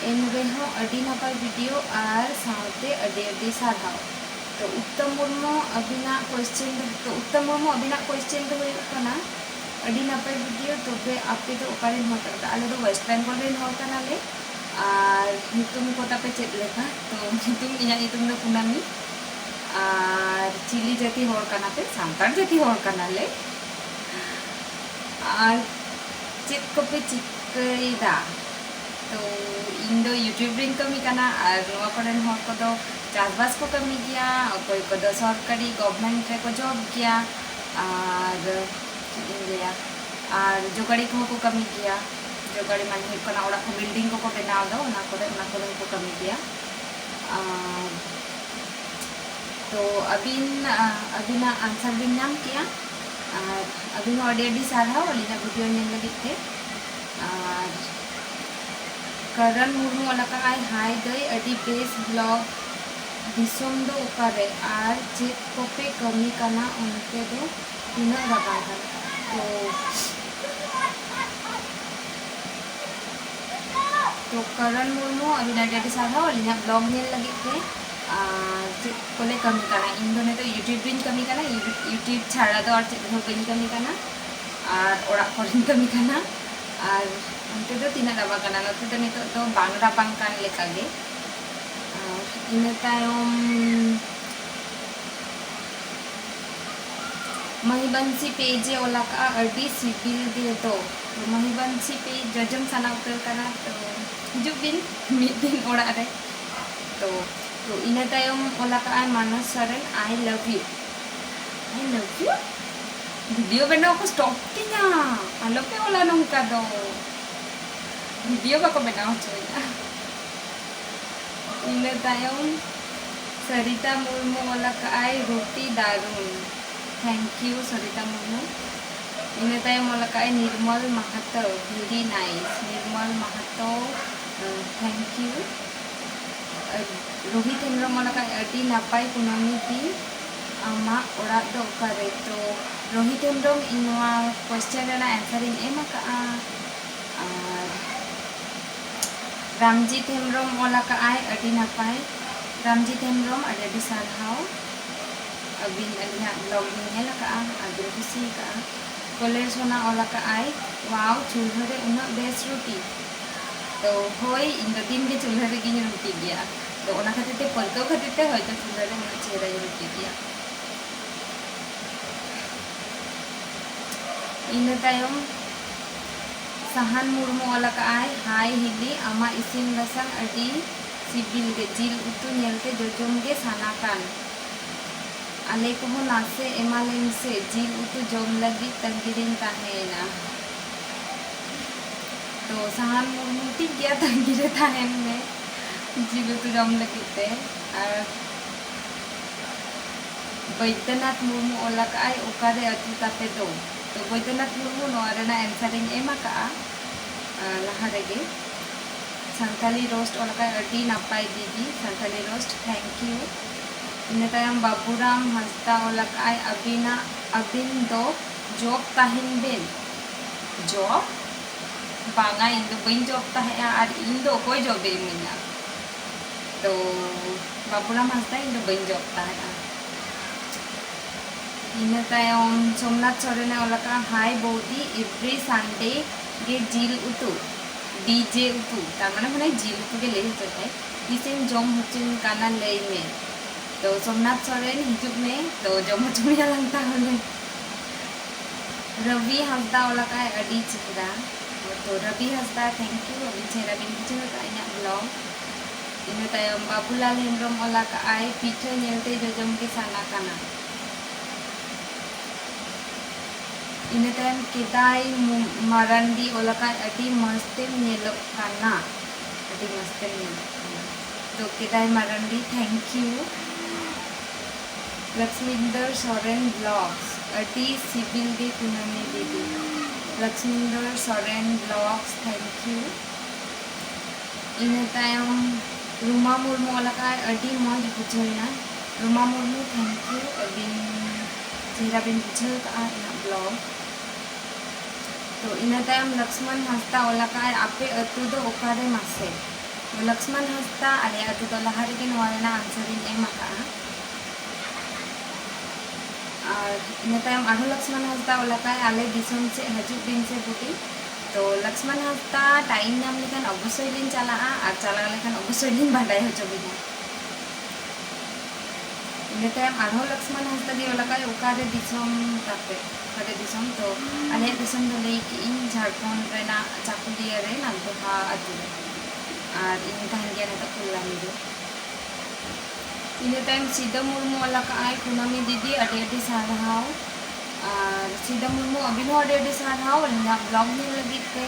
ᱮᱱ ᱨᱮᱦᱚᱸ ᱟᱹᱰᱤ ᱱᱟᱯᱟᱭ video ᱟᱨ ᱥᱟᱶᱛᱮ ᱟᱹᱰᱤ ᱟᱹᱰᱤ ᱥᱟᱨᱦᱟᱣ᱾ ᱛᱚ ᱩᱛᱛᱚᱢ ᱢᱩᱨᱢᱩ, ᱟᱹᱵᱤᱱᱟᱜ question ᱫᱚ, ᱛᱚ ᱩᱛᱛᱚᱢ ᱢᱩᱨᱢᱩ, ᱟᱹᱵᱤᱱᱟᱜ question ᱫᱚ ᱦᱩᱭᱩᱜ ᱠᱟᱱᱟ, ᱟᱹᱰᱤ ᱱᱟᱯᱟᱭ video, ᱛᱚᱵᱮ ᱟᱯᱮ ᱫᱚ ᱚᱠᱟᱨᱮᱱ ᱦᱚᱲ ᱠᱟᱱᱟ ᱯᱮ? ᱟᱞᱮ ᱫᱚ West Bengal ᱨᱮᱱ ᱦᱚᱲ ᱠᱟᱱᱟᱞᱮ᱾ ᱟᱨ ᱧᱩᱛᱩᱢ ᱠᱚ ᱛᱟᱯᱮ ᱪᱮᱫ ᱞᱮᱠᱟ? ᱛᱚ ᱧᱩᱛᱩᱢ, ᱤᱧᱟᱹᱜ ᱧᱩᱛᱩᱢ ᱫᱚ ᱠᱩᱱᱟᱢᱤ᱾ ᱟᱨ ᱪᱤᱞᱤ ᱡᱟᱹᱛᱤ ᱦᱚᱲ ᱠᱟᱱᱟ ᱯᱮ? ᱥᱟᱱᱛᱟᱲ ᱡᱟᱹᱛᱤ ᱦᱚᱲ ᱠᱟᱱᱟᱞᱮ᱾ ᱟᱨ ᱪᱮᱫ ᱠᱚᱯᱮ ᱪᱤᱠᱟᱹᱭᱮᱫᱟ? ᱛᱚ ᱤᱧ ᱫᱚ YouTube ᱨᱮᱧ ᱠᱟᱹᱢᱤ ᱠᱟᱱᱟ, ᱟᱨ ᱱᱚᱣᱟ ᱠᱚᱨᱮᱱ ᱦᱚᱲ ᱠᱚᱫᱚ ᱪᱟᱥᱵᱟᱥ ᱠᱚ ᱠᱟᱹᱢᱤ ᱜᱮᱭᱟ, ᱚᱠᱚᱭ ᱠᱚᱫᱚ ᱥᱚᱨᱠᱟᱨᱤ government ᱨᱮᱠᱚ job ᱜᱮᱭᱟ᱾ ᱟᱨ ᱪᱮᱫ ᱤᱧ ᱞᱟᱹᱭᱟ, ᱟᱨ ᱡᱚᱜᱟᱲᱤ ᱠᱚᱦᱚᱸ ᱠᱚ ᱠᱟᱹᱢᱤ ᱜᱮᱭᱟ᱾ ᱡᱚᱜᱟᱲᱤ ᱢᱟᱱᱮ ᱦᱩᱭᱩᱜ ᱠᱟᱱᱟ ᱚᱲᱟᱜ ᱠᱚ, ᱵᱤᱞᱰᱤᱝ ᱠᱚᱠᱚ ᱵᱮᱱᱟᱣ ᱫᱚ, ᱚᱱᱟ ᱠᱚᱨᱮ, ᱚᱱᱟ ᱠᱚᱨᱮ ᱦᱚᱸᱠᱚ ᱠᱟᱹᱢᱤ ᱜᱮᱭᱟ᱾ ᱟᱨ ᱛᱚ ᱟᱹᱵᱤᱱ, ᱟᱹᱵᱤᱱᱟᱜ ᱟᱱᱥᱟᱨ ᱵᱤᱱ ᱧᱟᱢ ᱠᱮᱜᱼᱟ᱾ ᱟᱨ ᱟᱹᱵᱤᱱ ᱦᱚᱸ ᱟᱹᱰᱤ ᱟᱹᱰᱤ ᱥᱟᱨᱦᱟᱣ ᱟᱹᱞᱤᱧᱟᱜ ᱵᱷᱤᱰᱤᱭᱳ ᱧᱮᱞ ᱞᱟᱹᱜᱤᱫ ᱛᱮ᱾ ᱟᱨ ᱠᱟᱨᱟᱱ ᱢᱩᱨᱢᱩ ᱚᱞ ᱟᱠᱟᱫ ᱟᱭ, ᱦᱟᱭ ᱫᱟᱹᱭ, ᱟᱹᱰᱤ ᱵᱮᱥ ᱵᱞᱚᱜ᱾ ᱫᱤᱥᱚᱢ ᱫᱚ ᱚᱠᱟᱨᱮ ᱟᱨ ᱪᱮᱫ ᱠᱚᱯᱮ ᱠᱟᱹᱢᱤ ᱠᱟᱱᱟ? ᱚᱱᱛᱮ ᱫᱚ ᱛᱤᱱᱟᱹᱜ ᱨᱟᱵᱟᱝ ᱠᱟᱱᱟ? ᱛᱚ, ᱛᱚ ᱠᱟᱨᱟᱱ ᱢᱩᱨᱢᱩ, ᱟᱹᱵᱤᱱ ᱟᱹᱰᱤ ᱟᱹᱰᱤ ᱥᱟᱨᱦᱟᱣ ᱟᱹᱞᱤᱧᱟᱜ ᱵᱞᱚᱜ ᱧᱮᱞ ᱞᱟᱹᱜᱤᱫ ᱛᱮ᱾ ᱟᱨ ᱪᱮᱫ ᱠᱚᱞᱮ ᱠᱟᱹᱢᱤ ᱠᱟᱱᱟ? ᱤᱧ ᱫᱚ ᱱᱤᱛᱚᱜ YouTube ᱨᱤᱧ ᱠᱟᱹᱢᱤ ᱠᱟᱱᱟ, YouTube, YouTube ᱪᱷᱟᱲᱟ ᱫᱚ ᱟᱨ ᱪᱮᱫ ᱦᱚᱸ ᱵᱟᱹᱧ ᱠᱟᱹᱢᱤ ᱠᱟᱱᱟ᱾ ᱟᱨ ᱚᱲᱟᱜ ᱠᱚᱨᱮᱧ ᱠᱟᱹᱢᱤ ᱠᱟᱱᱟ᱾ ᱟᱨ ᱚᱱᱛᱮ ᱫᱚ ᱛᱤᱱᱟᱹᱜ ᱨᱟᱵᱟᱝ ᱠᱟᱱᱟ? ᱱᱚᱛᱮ ᱫᱚ ᱱᱤᱛᱚᱜ ᱫᱚ ᱵᱟᱝ ᱨᱟᱵᱟᱝ ᱠᱟᱱ ᱞᱮᱠᱟ ᱜᱮ᱾ ᱟᱨ ᱤᱱᱟᱹ ᱛᱟᱭᱚᱢ ᱢᱟᱹᱦᱤᱵᱟᱱᱥᱤ ᱯᱮᱡᱽ ᱮ ᱚᱞ ᱟᱠᱟᱫᱼᱟ, ᱟᱹᱰᱤ ᱥᱤᱵᱤᱞ ᱜᱮ ᱫᱚ᱾ ᱛᱚ ᱢᱟᱹᱦᱤᱵᱟᱱᱥᱤ ᱯᱮᱡᱽ ᱡᱚᱡᱚᱢ ᱥᱟᱱᱟ ᱩᱛᱟᱹᱨ ᱠᱟᱱᱟ, ᱛᱚ ᱦᱤᱡᱩᱜ ᱵᱤᱱ ᱢᱤᱫ ᱫᱤᱱ ᱚᱲᱟᱜ ᱨᱮ᱾ ᱛᱚ, ᱛᱚ ᱤᱱᱟᱹ ᱛᱟᱭᱚᱢ ᱚᱞ ᱟᱠᱟᱫᱼᱟᱭ Manas Soren, "I love you, I love you." Video ᱵᱮᱱᱟᱣ ᱠᱚ ᱥᱴᱚᱯ ᱛᱤᱧᱟ, ᱟᱞᱚᱯᱮ ᱚᱞᱟ ᱱᱚᱝᱠᱟ ᱫᱚ᱾ ᱵᱷᱤᱰᱤᱭᱳ ᱵᱟᱠᱚ ᱵᱮᱱᱟᱣ ᱦᱚᱪᱚᱭᱮᱫᱼᱟ᱾ ᱤᱱᱟᱹ ᱛᱟᱭᱚᱢ ᱥᱟᱨᱤᱛᱟ ᱢᱩᱨᱢᱩ ᱚᱞ ᱟᱠᱟᱫᱼᱟᱭ, "ᱨᱩᱴᱤ ᱫᱟᱨᱩᱱ᱾" Thank you, ᱥᱟᱨᱤᱛᱟ Murmu. ᱤᱱᱟᱹ ᱛᱟᱭᱚᱢ ᱚᱞ ᱟᱠᱟᱫᱼᱟᱭ ᱱᱤᱨᱢᱚᱞ ᱢᱟᱦᱟᱛᱚ, very nice, Nirmal Mahato, thank you᱾ Rohit Hembrom ᱚᱞ ᱟᱠᱟᱫ, "ᱟᱹᱰᱤ ᱱᱟᱯᱟᱭ ᱠᱩᱱᱟᱹᱢᱤ ᱫᱤᱱ, ᱟᱢᱟᱜ ᱚᱲᱟᱜ ᱫᱚ ᱚᱠᱟᱨᱮ?" ᱛᱚ ᱨᱳᱦᱤᱛ ᱦᱮᱢᱵᱨᱚᱢ, ᱤᱧ ᱱᱚᱣᱟ question ᱨᱮᱱᱟᱜ answer ᱤᱧ ᱮᱢ ᱟᱠᱟᱫᱼᱟ᱾ ᱟᱨ ᱨᱟᱢᱡᱤᱛ ᱦᱮᱢᱵᱨᱚᱢ ᱚᱞ ᱟᱠᱟᱫ ᱟᱭ, ᱟᱹᱰᱤ ᱱᱟᱯᱟᱭ᱾ ᱨᱟᱢᱡᱤᱛ ᱦᱮᱢᱵᱨᱚᱢ, ᱟᱹᱰᱤ ᱟᱹᱰᱤ ᱥᱟᱨᱦᱟᱣ᱾ ᱟᱹᱵᱤᱱ ᱟᱹᱞᱤᱧᱟᱜ ᱵᱞᱚᱜ ᱵᱤᱱ ᱧᱮᱞ ᱟᱠᱟᱫᱼᱟ ᱟᱨ ᱵᱤᱱ ᱠᱩᱥᱤ ᱟᱠᱟᱫᱼᱟ᱾ ᱠᱚᱞᱮᱨ ᱥᱳᱱᱟ ᱚᱞ ᱟᱠᱟᱫ ᱟᱭ, "ᱣᱟᱣ, ᱪᱩᱞᱦᱟᱹ ᱨᱮ ᱩᱱᱟᱹᱜ ᱵᱮᱥ ᱨᱩᱴᱤ?" ᱛᱚ ᱦᱳᱭ, ᱤᱧ ᱫᱚ ᱫᱤᱱ ᱜᱮ ᱪᱩᱞᱦᱟᱹ ᱨᱮᱜᱤᱧ ᱨᱩᱴᱤ ᱜᱮᱭᱟ᱾ ᱛᱚ ᱚᱱᱟ ᱠᱷᱟᱹᱛᱤᱨ ᱛᱮ, ᱯᱟᱹᱨᱠᱟᱹᱣ ᱠᱷᱟᱹᱛᱤᱨ ᱛᱮ ᱦᱚᱭᱛᱚ ᱪᱩᱞᱦᱟᱹ ᱨᱮ ᱩᱱᱟᱹᱜ ᱪᱮᱦᱨᱟᱧ ᱨᱩᱴᱤ ᱜᱮᱭᱟ᱾ ᱤᱱᱟᱹ ᱛᱟᱭᱚᱢ ᱥᱟᱦᱟᱱ ᱢᱩᱨᱢᱩ ᱚᱞ ᱟᱠᱟᱫ ᱟᱭ, "ᱦᱟᱭ ᱦᱤᱞᱤ, ᱟᱢᱟᱜ ᱤᱥᱤᱱ ᱵᱟᱥᱟᱝ ᱟᱹᱰᱤ ᱥᱤᱵᱤᱞ ᱜᱮ, ᱡᱤᱞ ᱩᱛᱩ ᱧᱮᱞᱛᱮ ᱡᱚᱡᱚᱢ ᱜᱮ ᱥᱟᱱᱟ ᱠᱟᱱ᱾" ᱟᱞᱮ ᱠᱚᱦᱚᱸ ᱱᱟᱥᱮ ᱮᱢᱟᱞᱮ ᱢᱮᱥᱮ, ᱡᱤᱞ ᱩᱛᱩ ᱡᱚᱢ ᱞᱟᱹᱜᱤᱫ ᱛᱟᱺᱜᱤ ᱨᱮᱧ ᱛᱟᱦᱮᱸᱭᱮᱱᱟ᱾ ᱛᱚ ᱥᱟᱦᱟᱱ ᱢᱩᱨᱢᱩ, ᱴᱷᱤᱠ ᱜᱮᱭᱟ, ᱛᱟᱺᱜᱤ ᱨᱮ ᱛᱟᱦᱮᱱ ᱢᱮ ᱡᱤᱞ ᱩᱛᱩ ᱡᱚᱢ ᱞᱟᱹᱜᱤᱫ ᱛᱮ᱾ ᱟᱨ ᱵᱳᱭᱫᱚᱱᱟᱛᱷ ᱢᱩᱨᱢᱩ ᱚᱞ ᱟᱠᱟᱫᱼᱟᱭ, "ᱚᱠᱟᱨᱮ ᱟᱹᱛᱩ ᱛᱟᱯᱮ ᱫᱚ?" ᱛᱚ ᱵᱳᱭᱫᱚᱱᱟᱛᱷ ᱢᱩᱨᱢᱩ, ᱱᱚᱣᱟ ᱨᱮᱱᱟᱜ answer ᱤᱧ ᱮᱢ ᱟᱠᱟᱫᱼᱟ, ᱟᱨ ᱞᱟᱦᱟ ᱨᱮᱜᱮ᱾ ᱥᱟᱱᱛᱟᱞᱤ roast ᱚᱞ ᱟᱠᱟᱫᱼᱟᱭ, ᱟᱹᱰᱤ ᱱᱟᱯᱟᱭ ᱫᱤᱫᱤ, ᱥᱟᱱᱛᱟᱞᱤ roast, thank you᱾ ᱤᱱᱟᱹ ᱛᱟᱭᱚᱢ ᱵᱟᱵᱩᱨᱟᱢ ᱦᱟᱸᱥᱫᱟ ᱚᱞ ᱟᱠᱟᱫᱼᱟᱭ, ᱟᱹᱵᱤᱱᱟᱜ, ᱟᱹᱵᱤᱱ ᱫᱚ job ᱛᱟᱦᱮᱱ ᱵᱤᱱ᱾ Job? ᱵᱟᱝᱟ, ᱤᱧ ᱫᱚ ᱵᱟᱹᱧ job ᱛᱟᱦᱮᱸᱜᱼᱟ, ᱟᱨ ᱤᱧ ᱫᱚ ᱚᱠᱚᱭ job ᱮ ᱤᱢᱟᱹᱧᱟ? ᱛᱚ ᱵᱟᱵᱩᱨᱟᱢ ᱦᱟᱸᱥᱫᱟ, ᱤᱧ ᱫᱚ ᱵᱟᱹᱧ job ᱛᱟᱦᱮᱸᱜᱼᱟ᱾ ᱤᱱᱟᱹ ᱛᱟᱭᱚᱢ ᱥᱳᱢᱱᱟᱛᱷ ᱥᱚᱨᱮᱱᱮ ᱚᱞ ᱟᱠᱟᱫᱼᱟ, "Hi ᱵᱳᱣᱫᱤ, every Sunday ᱜᱮ ᱡᱤᱞ ᱩᱛᱩ, DJ ᱩᱛᱩ", ᱛᱟᱨ ᱢᱟᱱᱮ, ᱢᱟᱱᱮ ᱡᱤᱞ ᱩᱛᱩ ᱜᱮ ᱞᱟᱹᱭ ᱦᱚᱪᱚᱭᱮᱫᱟᱭ, "ᱛᱤᱥᱮᱢ ᱡᱚᱢ ᱦᱚᱪᱚᱧ ᱠᱟᱱᱟ ᱞᱟᱹᱭ ᱢᱮ?" ᱛᱚ ᱥᱳᱢᱱᱟᱛᱷ ᱥᱚᱨᱮᱱ, ᱦᱤᱡᱩᱜ ᱢᱮ, ᱛᱚ ᱡᱚᱢ ᱦᱚᱪᱚ ᱢᱮᱭᱟ ᱞᱟᱝ ᱛᱟᱦᱚᱞᱮ᱾ ᱨᱚᱵᱤ ᱦᱟᱸᱥᱫᱟ ᱚᱞ ᱟᱠᱟᱫᱼᱟᱭ, ᱟᱹᱰᱤ ᱪᱮᱦᱨᱟ᱾ ᱛᱚ ᱨᱚᱵᱤ ᱦᱟᱸᱥᱫᱟ, thank you, ᱟᱹᱰᱤ ᱪᱮᱦᱨᱟ ᱵᱤᱱ ᱵᱩᱡᱷᱟᱹᱣ ᱟᱠᱟᱫᱼᱟ ᱤᱧᱟᱹᱜ vlog᱾ ᱤᱱᱟᱹ ᱛᱟᱭᱚᱢ ᱵᱟᱵᱩᱞᱟᱞ ᱦᱮᱢᱵᱨᱚᱢ ᱚᱞ ᱟᱠᱟᱫᱼᱟᱭ, "ᱯᱤᱴᱷᱟᱹ ᱧᱮᱞᱛᱮ ᱡᱚᱡᱚᱢ ᱜᱮ ᱥᱟᱱᱟ ᱠᱟᱱᱟ᱾" ᱤᱱᱟᱹ ᱛᱟᱭᱚᱢ ᱠᱮᱫᱟᱭ ᱢᱩ-, ᱢᱟᱨᱟᱱᱰᱤ ᱚᱞ ᱟᱠᱟᱫ, "ᱟᱹᱰᱤ ᱢᱚᱡᱽ ᱛᱮᱢ ᱧᱮᱞᱚᱜ ᱠᱟᱱᱟ, ᱟᱹᱰᱤ ᱢᱚᱡᱽ ᱛᱮᱢ ᱧᱮᱞᱚᱜ ᱠᱟᱱᱟ᱾" ᱛᱚ ᱠᱮᱫᱟᱭ Marandi, thank you᱾ ᱞᱚᱠᱥᱢᱤᱱᱫᱚᱨ Soren vlogs, "ᱟᱹᱰᱤ ᱥᱤᱵᱤᱞ ᱜᱮ ᱠᱩᱱᱟᱹᱢᱤ ᱫᱤᱫᱤ᱾" ᱞᱚᱠᱥᱢᱤᱱᱫᱚᱨ ᱥᱚᱨᱮᱱ vlogs, thank you᱾ ᱤᱱᱟᱹ ᱛᱟᱭᱚᱢ ᱨᱩᱢᱟ ᱢᱩᱨᱢᱩ ᱚᱞ ᱟᱠᱟᱫ, "ᱟᱹᱰᱤ ᱢᱚᱡᱽ ᱵᱩᱡᱷᱟᱹᱣ ᱮᱱᱟ᱾" ᱨᱩᱢᱟ ᱢᱩᱨᱢᱩ, thank you, ᱟᱹᱰᱤ ᱪᱮᱦᱨᱟ ᱵᱤᱱ ᱵᱩᱡᱷᱟᱹᱣ ᱟᱠᱟᱫᱼᱟ ᱤᱧᱟᱹᱜ vlog᱾ ᱛᱚ ᱤᱱᱟᱹ ᱛᱟᱭᱚᱢ ᱞᱚᱠᱥᱢᱚᱱ ᱦᱟᱸᱥᱫᱟ ᱚᱞ ᱟᱠᱟᱫ, "ᱟᱯᱮ ᱟᱹᱛᱩ ᱫᱚ ᱚᱠᱟᱨᱮ ᱢᱟᱥᱮ?" ᱛᱚ ᱞᱚᱠᱥᱢᱚᱱ ᱦᱟᱸᱥᱫᱟ, ᱟᱞᱮ ᱟᱹᱛᱩ ᱫᱚ ᱞᱟᱦᱟ ᱨᱮᱜᱮ ᱱᱚᱣᱟ ᱨᱮᱱᱟᱜ answer ᱤᱧ ᱮᱢ ᱟᱠᱟᱫᱼᱟ᱾ ᱟᱨ ᱤᱱᱟᱹ ᱛᱟᱭᱚᱢ ᱟᱨᱦᱚᱸ ᱞᱚᱠᱥᱢᱚᱱ ᱦᱟᱸᱥᱫᱟ ᱚᱞ ᱟᱠᱟᱫ, "ᱟᱞᱮ ᱫᱤᱥᱚᱢ ᱥᱮᱫ ᱦᱤᱡᱩᱜ ᱵᱤᱱ ᱥᱮ ᱵᱩᱰᱤ᱾" ᱛᱚ ᱞᱚᱠᱥᱢᱚᱱ ᱦᱟᱸᱥᱫᱟ, time ᱧᱟᱢ ᱞᱮᱠᱷᱟᱱ ᱚᱵᱚᱥᱥᱳᱭ ᱞᱤᱧ ᱪᱟᱞᱟᱜᱼᱟ, ᱟᱨ ᱪᱟᱞᱟᱣ ᱞᱮᱠᱷᱟᱱ ᱚᱵᱚᱥᱥᱳᱭ ᱞᱤᱧ ᱵᱟᱰᱟᱭ ᱦᱚᱪᱚ ᱵᱤᱱᱟ᱾ ᱤᱱᱟᱹ ᱛᱟᱭᱚᱢ ᱟᱨᱦᱚᱸ ᱞᱚᱠᱥᱢᱚᱱ ᱦᱟᱸᱥᱫᱟ ᱜᱮ ᱚᱞ ᱟᱠᱟᱫ, "ᱚᱠᱟᱨᱮ ᱫᱤᱥᱚᱢ ᱛᱟᱯᱮ?" ᱚᱠᱟᱨᱮ ᱫᱤᱥᱚᱢ? ᱛᱚ ᱟᱞᱮᱭᱟᱜ ᱫᱤᱥᱚᱢ ᱫᱚ ᱞᱟᱹᱭ ᱠᱮᱜ ᱤᱧ ᱡᱷᱟᱲᱠᱷᱚᱸᱰ ᱨᱮᱱᱟᱜ ᱪᱟᱠᱩᱞᱤᱭᱟᱹ ᱨᱮ ᱱᱟᱜᱽᱫᱚᱦᱟ ᱟᱹᱛᱩ ᱨᱮ, ᱟᱨ ᱤᱧ ᱛᱟᱦᱮᱱ ᱜᱮᱭᱟ ᱱᱤᱛᱚᱜ ᱠᱚᱞᱞᱟᱱᱤ ᱨᱮ᱾ ᱤᱱᱟᱹ ᱛᱟᱭᱚᱢ ᱥᱤᱫᱟᱹ ᱢᱩᱨᱢᱩ ᱚᱞ ᱟᱠᱟᱫ ᱟᱭ, ᱠᱩᱱᱟᱹᱢᱤ ᱫᱤᱫᱤ ᱟᱹᱰᱤ ᱟᱹᱰᱤ ᱥᱟᱨᱦᱟᱣ᱾ ᱟᱨ ᱥᱤᱫᱟᱹ ᱢᱩᱨᱢᱩ, ᱟᱹᱵᱤᱱ ᱦᱚᱸ ᱟᱹᱰᱤ ᱟᱹᱰᱤ ᱥᱟᱨᱦᱟᱣ ᱟᱹᱞᱤᱧᱟᱜ ᱵᱞᱚᱜ ᱧᱮᱞ ᱞᱟᱹᱜᱤᱫ ᱛᱮ᱾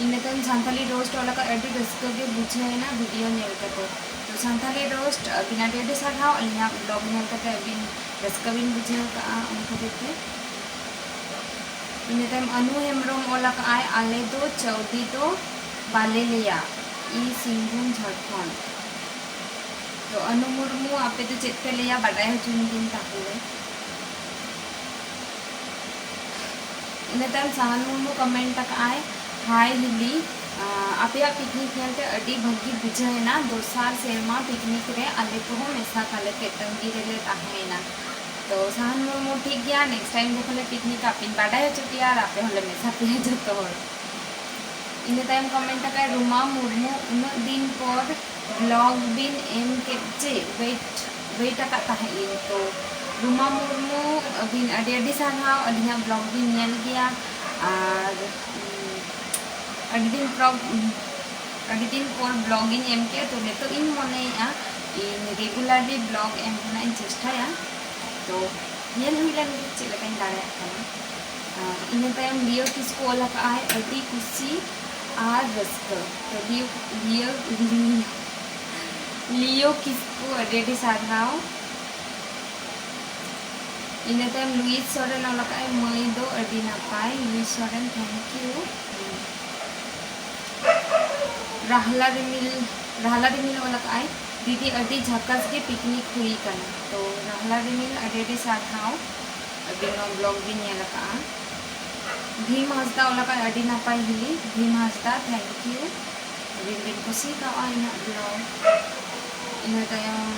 ᱤᱱᱟᱹ ᱛᱟᱭᱚᱢ ᱥᱟᱱᱛᱟᱞᱤ ᱨᱳᱥᱴ ᱚᱞ ᱟᱠᱟᱫ, ᱟᱹᱰᱤ ᱨᱟᱹᱥᱠᱟᱹ ᱜᱮ ᱵᱩᱡᱷᱟᱹᱣ ᱮᱱᱟ ᱵᱷᱤᱰᱤᱭᱳ ᱧᱮᱞ ᱠᱟᱛᱮ᱾ ᱛᱚ ᱥᱟᱱᱛᱟᱞᱤ ᱨᱳᱥᱴ, ᱟᱹᱵᱤᱱ ᱟᱹᱰᱤ ᱟᱹᱰᱤ ᱥᱟᱨᱦᱟᱣ ᱟᱹᱞᱤᱧᱟᱜ ᱵᱞᱚᱜ ᱧᱮᱞ ᱠᱟᱛᱮ ᱟᱹᱵᱤᱱ ᱨᱟᱹᱥᱠᱟᱹ ᱵᱤᱱ ᱵᱩᱡᱷᱟᱹᱣ ᱠᱟᱜᱼᱟ, ᱚᱱᱟ ᱠᱷᱟᱹᱛᱤᱨ ᱛᱮ᱾ ᱤᱱᱟᱹ ᱛᱟᱭᱚᱢ ᱟᱹᱱᱩ ᱦᱮᱢᱵᱨᱚᱢ ᱚᱞ ᱟᱠᱟᱫ ᱟᱭ, ᱟᱞᱮ ᱫᱚ ᱪᱟᱹᱣᱰᱤ ᱫᱚ ᱵᱟᱞᱮ ᱞᱟᱹᱭᱟ, ᱤ ᱥᱤᱝᱵᱷᱩᱢ ᱡᱷᱟᱲᱠᱷᱚᱸᱰ᱾ ᱛᱚ ᱟᱹᱱᱩ ᱢᱩᱨᱢᱩ, ᱟᱯᱮ ᱫᱚ ᱪᱮᱫ ᱯᱮ ᱞᱟᱹᱭᱟ, ᱵᱟᱰᱟᱭ ᱦᱚᱪᱚᱧ ᱵᱤᱱ ᱛᱟᱦᱚᱞᱮ᱾ ᱤᱱᱟᱹ ᱛᱟᱭᱚᱢ ᱥᱟᱦᱟᱱ ᱢᱩᱨᱢᱩ ᱠᱚᱢᱮᱱᱴ ᱟᱠᱟᱫ ᱟᱭ, ᱦᱟᱭ ᱦᱤᱞᱤ, ᱟᱸ, ᱟᱯᱮᱭᱟᱜ ᱯᱤᱠᱱᱤᱠ ᱧᱮᱞᱛᱮ ᱟᱹᱰᱤ ᱵᱷᱟᱹᱜᱤ ᱵᱩᱡᱷᱟᱹᱣ ᱮᱱᱟ᱾ ᱫᱚᱥᱟᱨ ᱥᱮᱨᱢᱟ ᱯᱤᱠᱱᱤᱠ ᱨᱮ ᱟᱞᱮ ᱠᱚᱦᱚᱸ ᱢᱮᱥᱟ ᱠᱟᱞᱮ ᱯᱮ, ᱛᱟᱺᱜᱤ ᱨᱮᱞᱮ ᱛᱟᱦᱮᱸᱭᱮᱱᱟ᱾ ᱛᱚ ᱥᱟᱦᱟᱱ ᱢᱩᱨᱢᱩ, ᱴᱷᱤᱠ ᱜᱮᱭᱟ, ᱱᱮᱠᱥᱴ ᱴᱟᱭᱤᱢ ᱡᱚᱠᱷᱚᱱ ᱞᱮ ᱯᱤᱠᱱᱤᱠᱟ, ᱟᱯᱮᱧ ᱵᱟᱰᱟᱭ ᱦᱚᱪᱚ ᱯᱮᱭᱟ ᱟᱨ ᱟᱯᱮ ᱦᱚᱸᱞᱮ ᱢᱮᱥᱟ ᱯᱮᱭᱟ ᱡᱚᱛᱚ ᱦᱚᱲ᱾ ᱤᱱᱟᱹ ᱛᱟᱭᱚᱢ ᱠᱚᱢᱮᱱᱴ ᱟᱠᱟᱫ ᱨᱩᱢᱟ ᱢᱩᱨᱢᱩ, ᱩᱱᱟᱹᱜ ᱫᱤᱱ ᱯᱚᱨ ᱵᱞᱚᱜ ᱵᱤᱱ ᱮᱢ ᱠᱮᱫ ᱪᱮ? ᱣᱮᱴ, ᱣᱮᱴ ᱟᱠᱟᱫ ᱛᱟᱦᱮᱸᱫ ᱤᱧ᱾ ᱛᱚ ᱨᱩᱢᱟ ᱢᱩᱨᱢᱩ, ᱟᱹᱵᱤᱱ ᱟᱹᱰᱤ ᱟᱹᱰᱤ ᱥᱟᱨᱦᱟᱣ, ᱟᱹᱞᱤᱧᱟᱜ ᱵᱞᱚᱜ ᱵᱤᱱ ᱧᱮᱞ ᱜᱮᱭᱟ᱾ ᱟᱨ, ᱩᱢ, ᱟᱹᱰᱤ ᱫᱤᱱ ᱯᱚᱨ, ᱩᱢ, ᱟᱹᱰᱤ ᱫᱤᱱ ᱯᱚᱨ ᱵᱞᱚᱜ ᱤᱧ ᱮᱢ ᱠᱮᱫᱼᱟ᱾ ᱛᱚ ᱱᱤᱛᱚᱜ ᱤᱧ ᱢᱚᱱᱮᱭᱮᱫᱼᱟ ᱤᱧ ᱨᱮᱜᱩᱞᱟᱨᱞᱤ ᱵᱞᱚᱜ ᱮᱢ ᱨᱮᱱᱟᱜ ᱤᱧ ᱪᱮᱥᱴᱟᱭᱟ᱾ ᱛᱚ ᱧᱮᱞ ᱦᱩᱭ ᱞᱮᱱ ᱜᱮ ᱪᱮᱫ ᱞᱮᱠᱟᱧ ᱫᱟᱲᱮᱭᱟᱜ ᱠᱟᱱᱟ᱾ ᱟᱨ ᱤᱱᱟᱹ ᱛᱟᱭᱚᱢ ᱞᱤᱭᱳ ᱠᱤᱥᱠᱩ ᱚᱞ ᱟᱠᱟᱫ ᱟᱭ, ᱟᱹᱰᱤ ᱠᱩᱥᱤ ᱟᱨ ᱨᱟᱹᱥᱠᱟᱹ᱾ ᱛᱚ ᱞᱤᱭᱳ, ᱞᱤᱭᱳ, ᱞᱤᱭᱳ ᱠᱤᱥᱠᱩ, ᱟᱹᱰᱤ ᱟᱹᱰᱤ ᱥᱟᱨᱦᱟᱣ᱾ ᱤᱱᱟᱹ ᱛᱟᱭᱚᱢ ᱞᱩᱭᱤᱥ ᱥᱚᱨᱮᱱ ᱚᱞ ᱟᱠᱟᱫ ᱟᱭ, ᱢᱟᱹᱭ ᱫᱚ ᱟᱹᱰᱤ ᱱᱟᱯᱟᱭ᱾ Louis Soren, thank you᱾ ᱨᱟᱦᱞᱟ ᱨᱤᱢᱤᱞ, ᱨᱟᱦᱞᱟ ᱨᱤᱢᱤᱞ ᱚᱞ ᱟᱠᱟᱫ ᱟᱭ, ᱫᱤᱫᱤ ᱟᱹᱰᱤ ᱡᱷᱟᱠᱟᱥ ᱜᱮ ᱯᱤᱠᱱᱤᱠ ᱦᱩᱭ ᱟᱠᱟᱱᱟ᱾ ᱛᱚ ᱨᱟᱦᱞᱟ ᱨᱤᱢᱤᱞ, ᱟᱹᱰᱤ ᱟᱹᱰᱤ ᱥᱟᱨᱦᱟᱣ, ᱟᱹᱵᱤᱱ ᱱᱚᱣᱟ ᱵᱞᱚᱜ ᱵᱤᱱ ᱧᱮᱞ ᱟᱠᱟᱫᱼᱟ᱾ ᱵᱷᱤᱢ ᱦᱟᱸᱥᱫᱟ ᱚᱞ ᱟᱠᱟᱫ ᱟᱭ, ᱟᱹᱰᱤ ᱱᱟᱯᱟᱭ ᱦᱤᱞᱤ᱾ ᱵᱷᱤᱢ ᱦᱟᱸᱥᱫᱟ, thank you, ᱟᱹᱵᱤᱱ ᱵᱤᱱ ᱠᱩᱥᱤ ᱠᱟᱣᱟ ᱤᱧᱟᱹᱜ ᱵᱞᱚᱜ᱾ ᱤᱱᱟᱹ ᱛᱟᱭᱚᱢ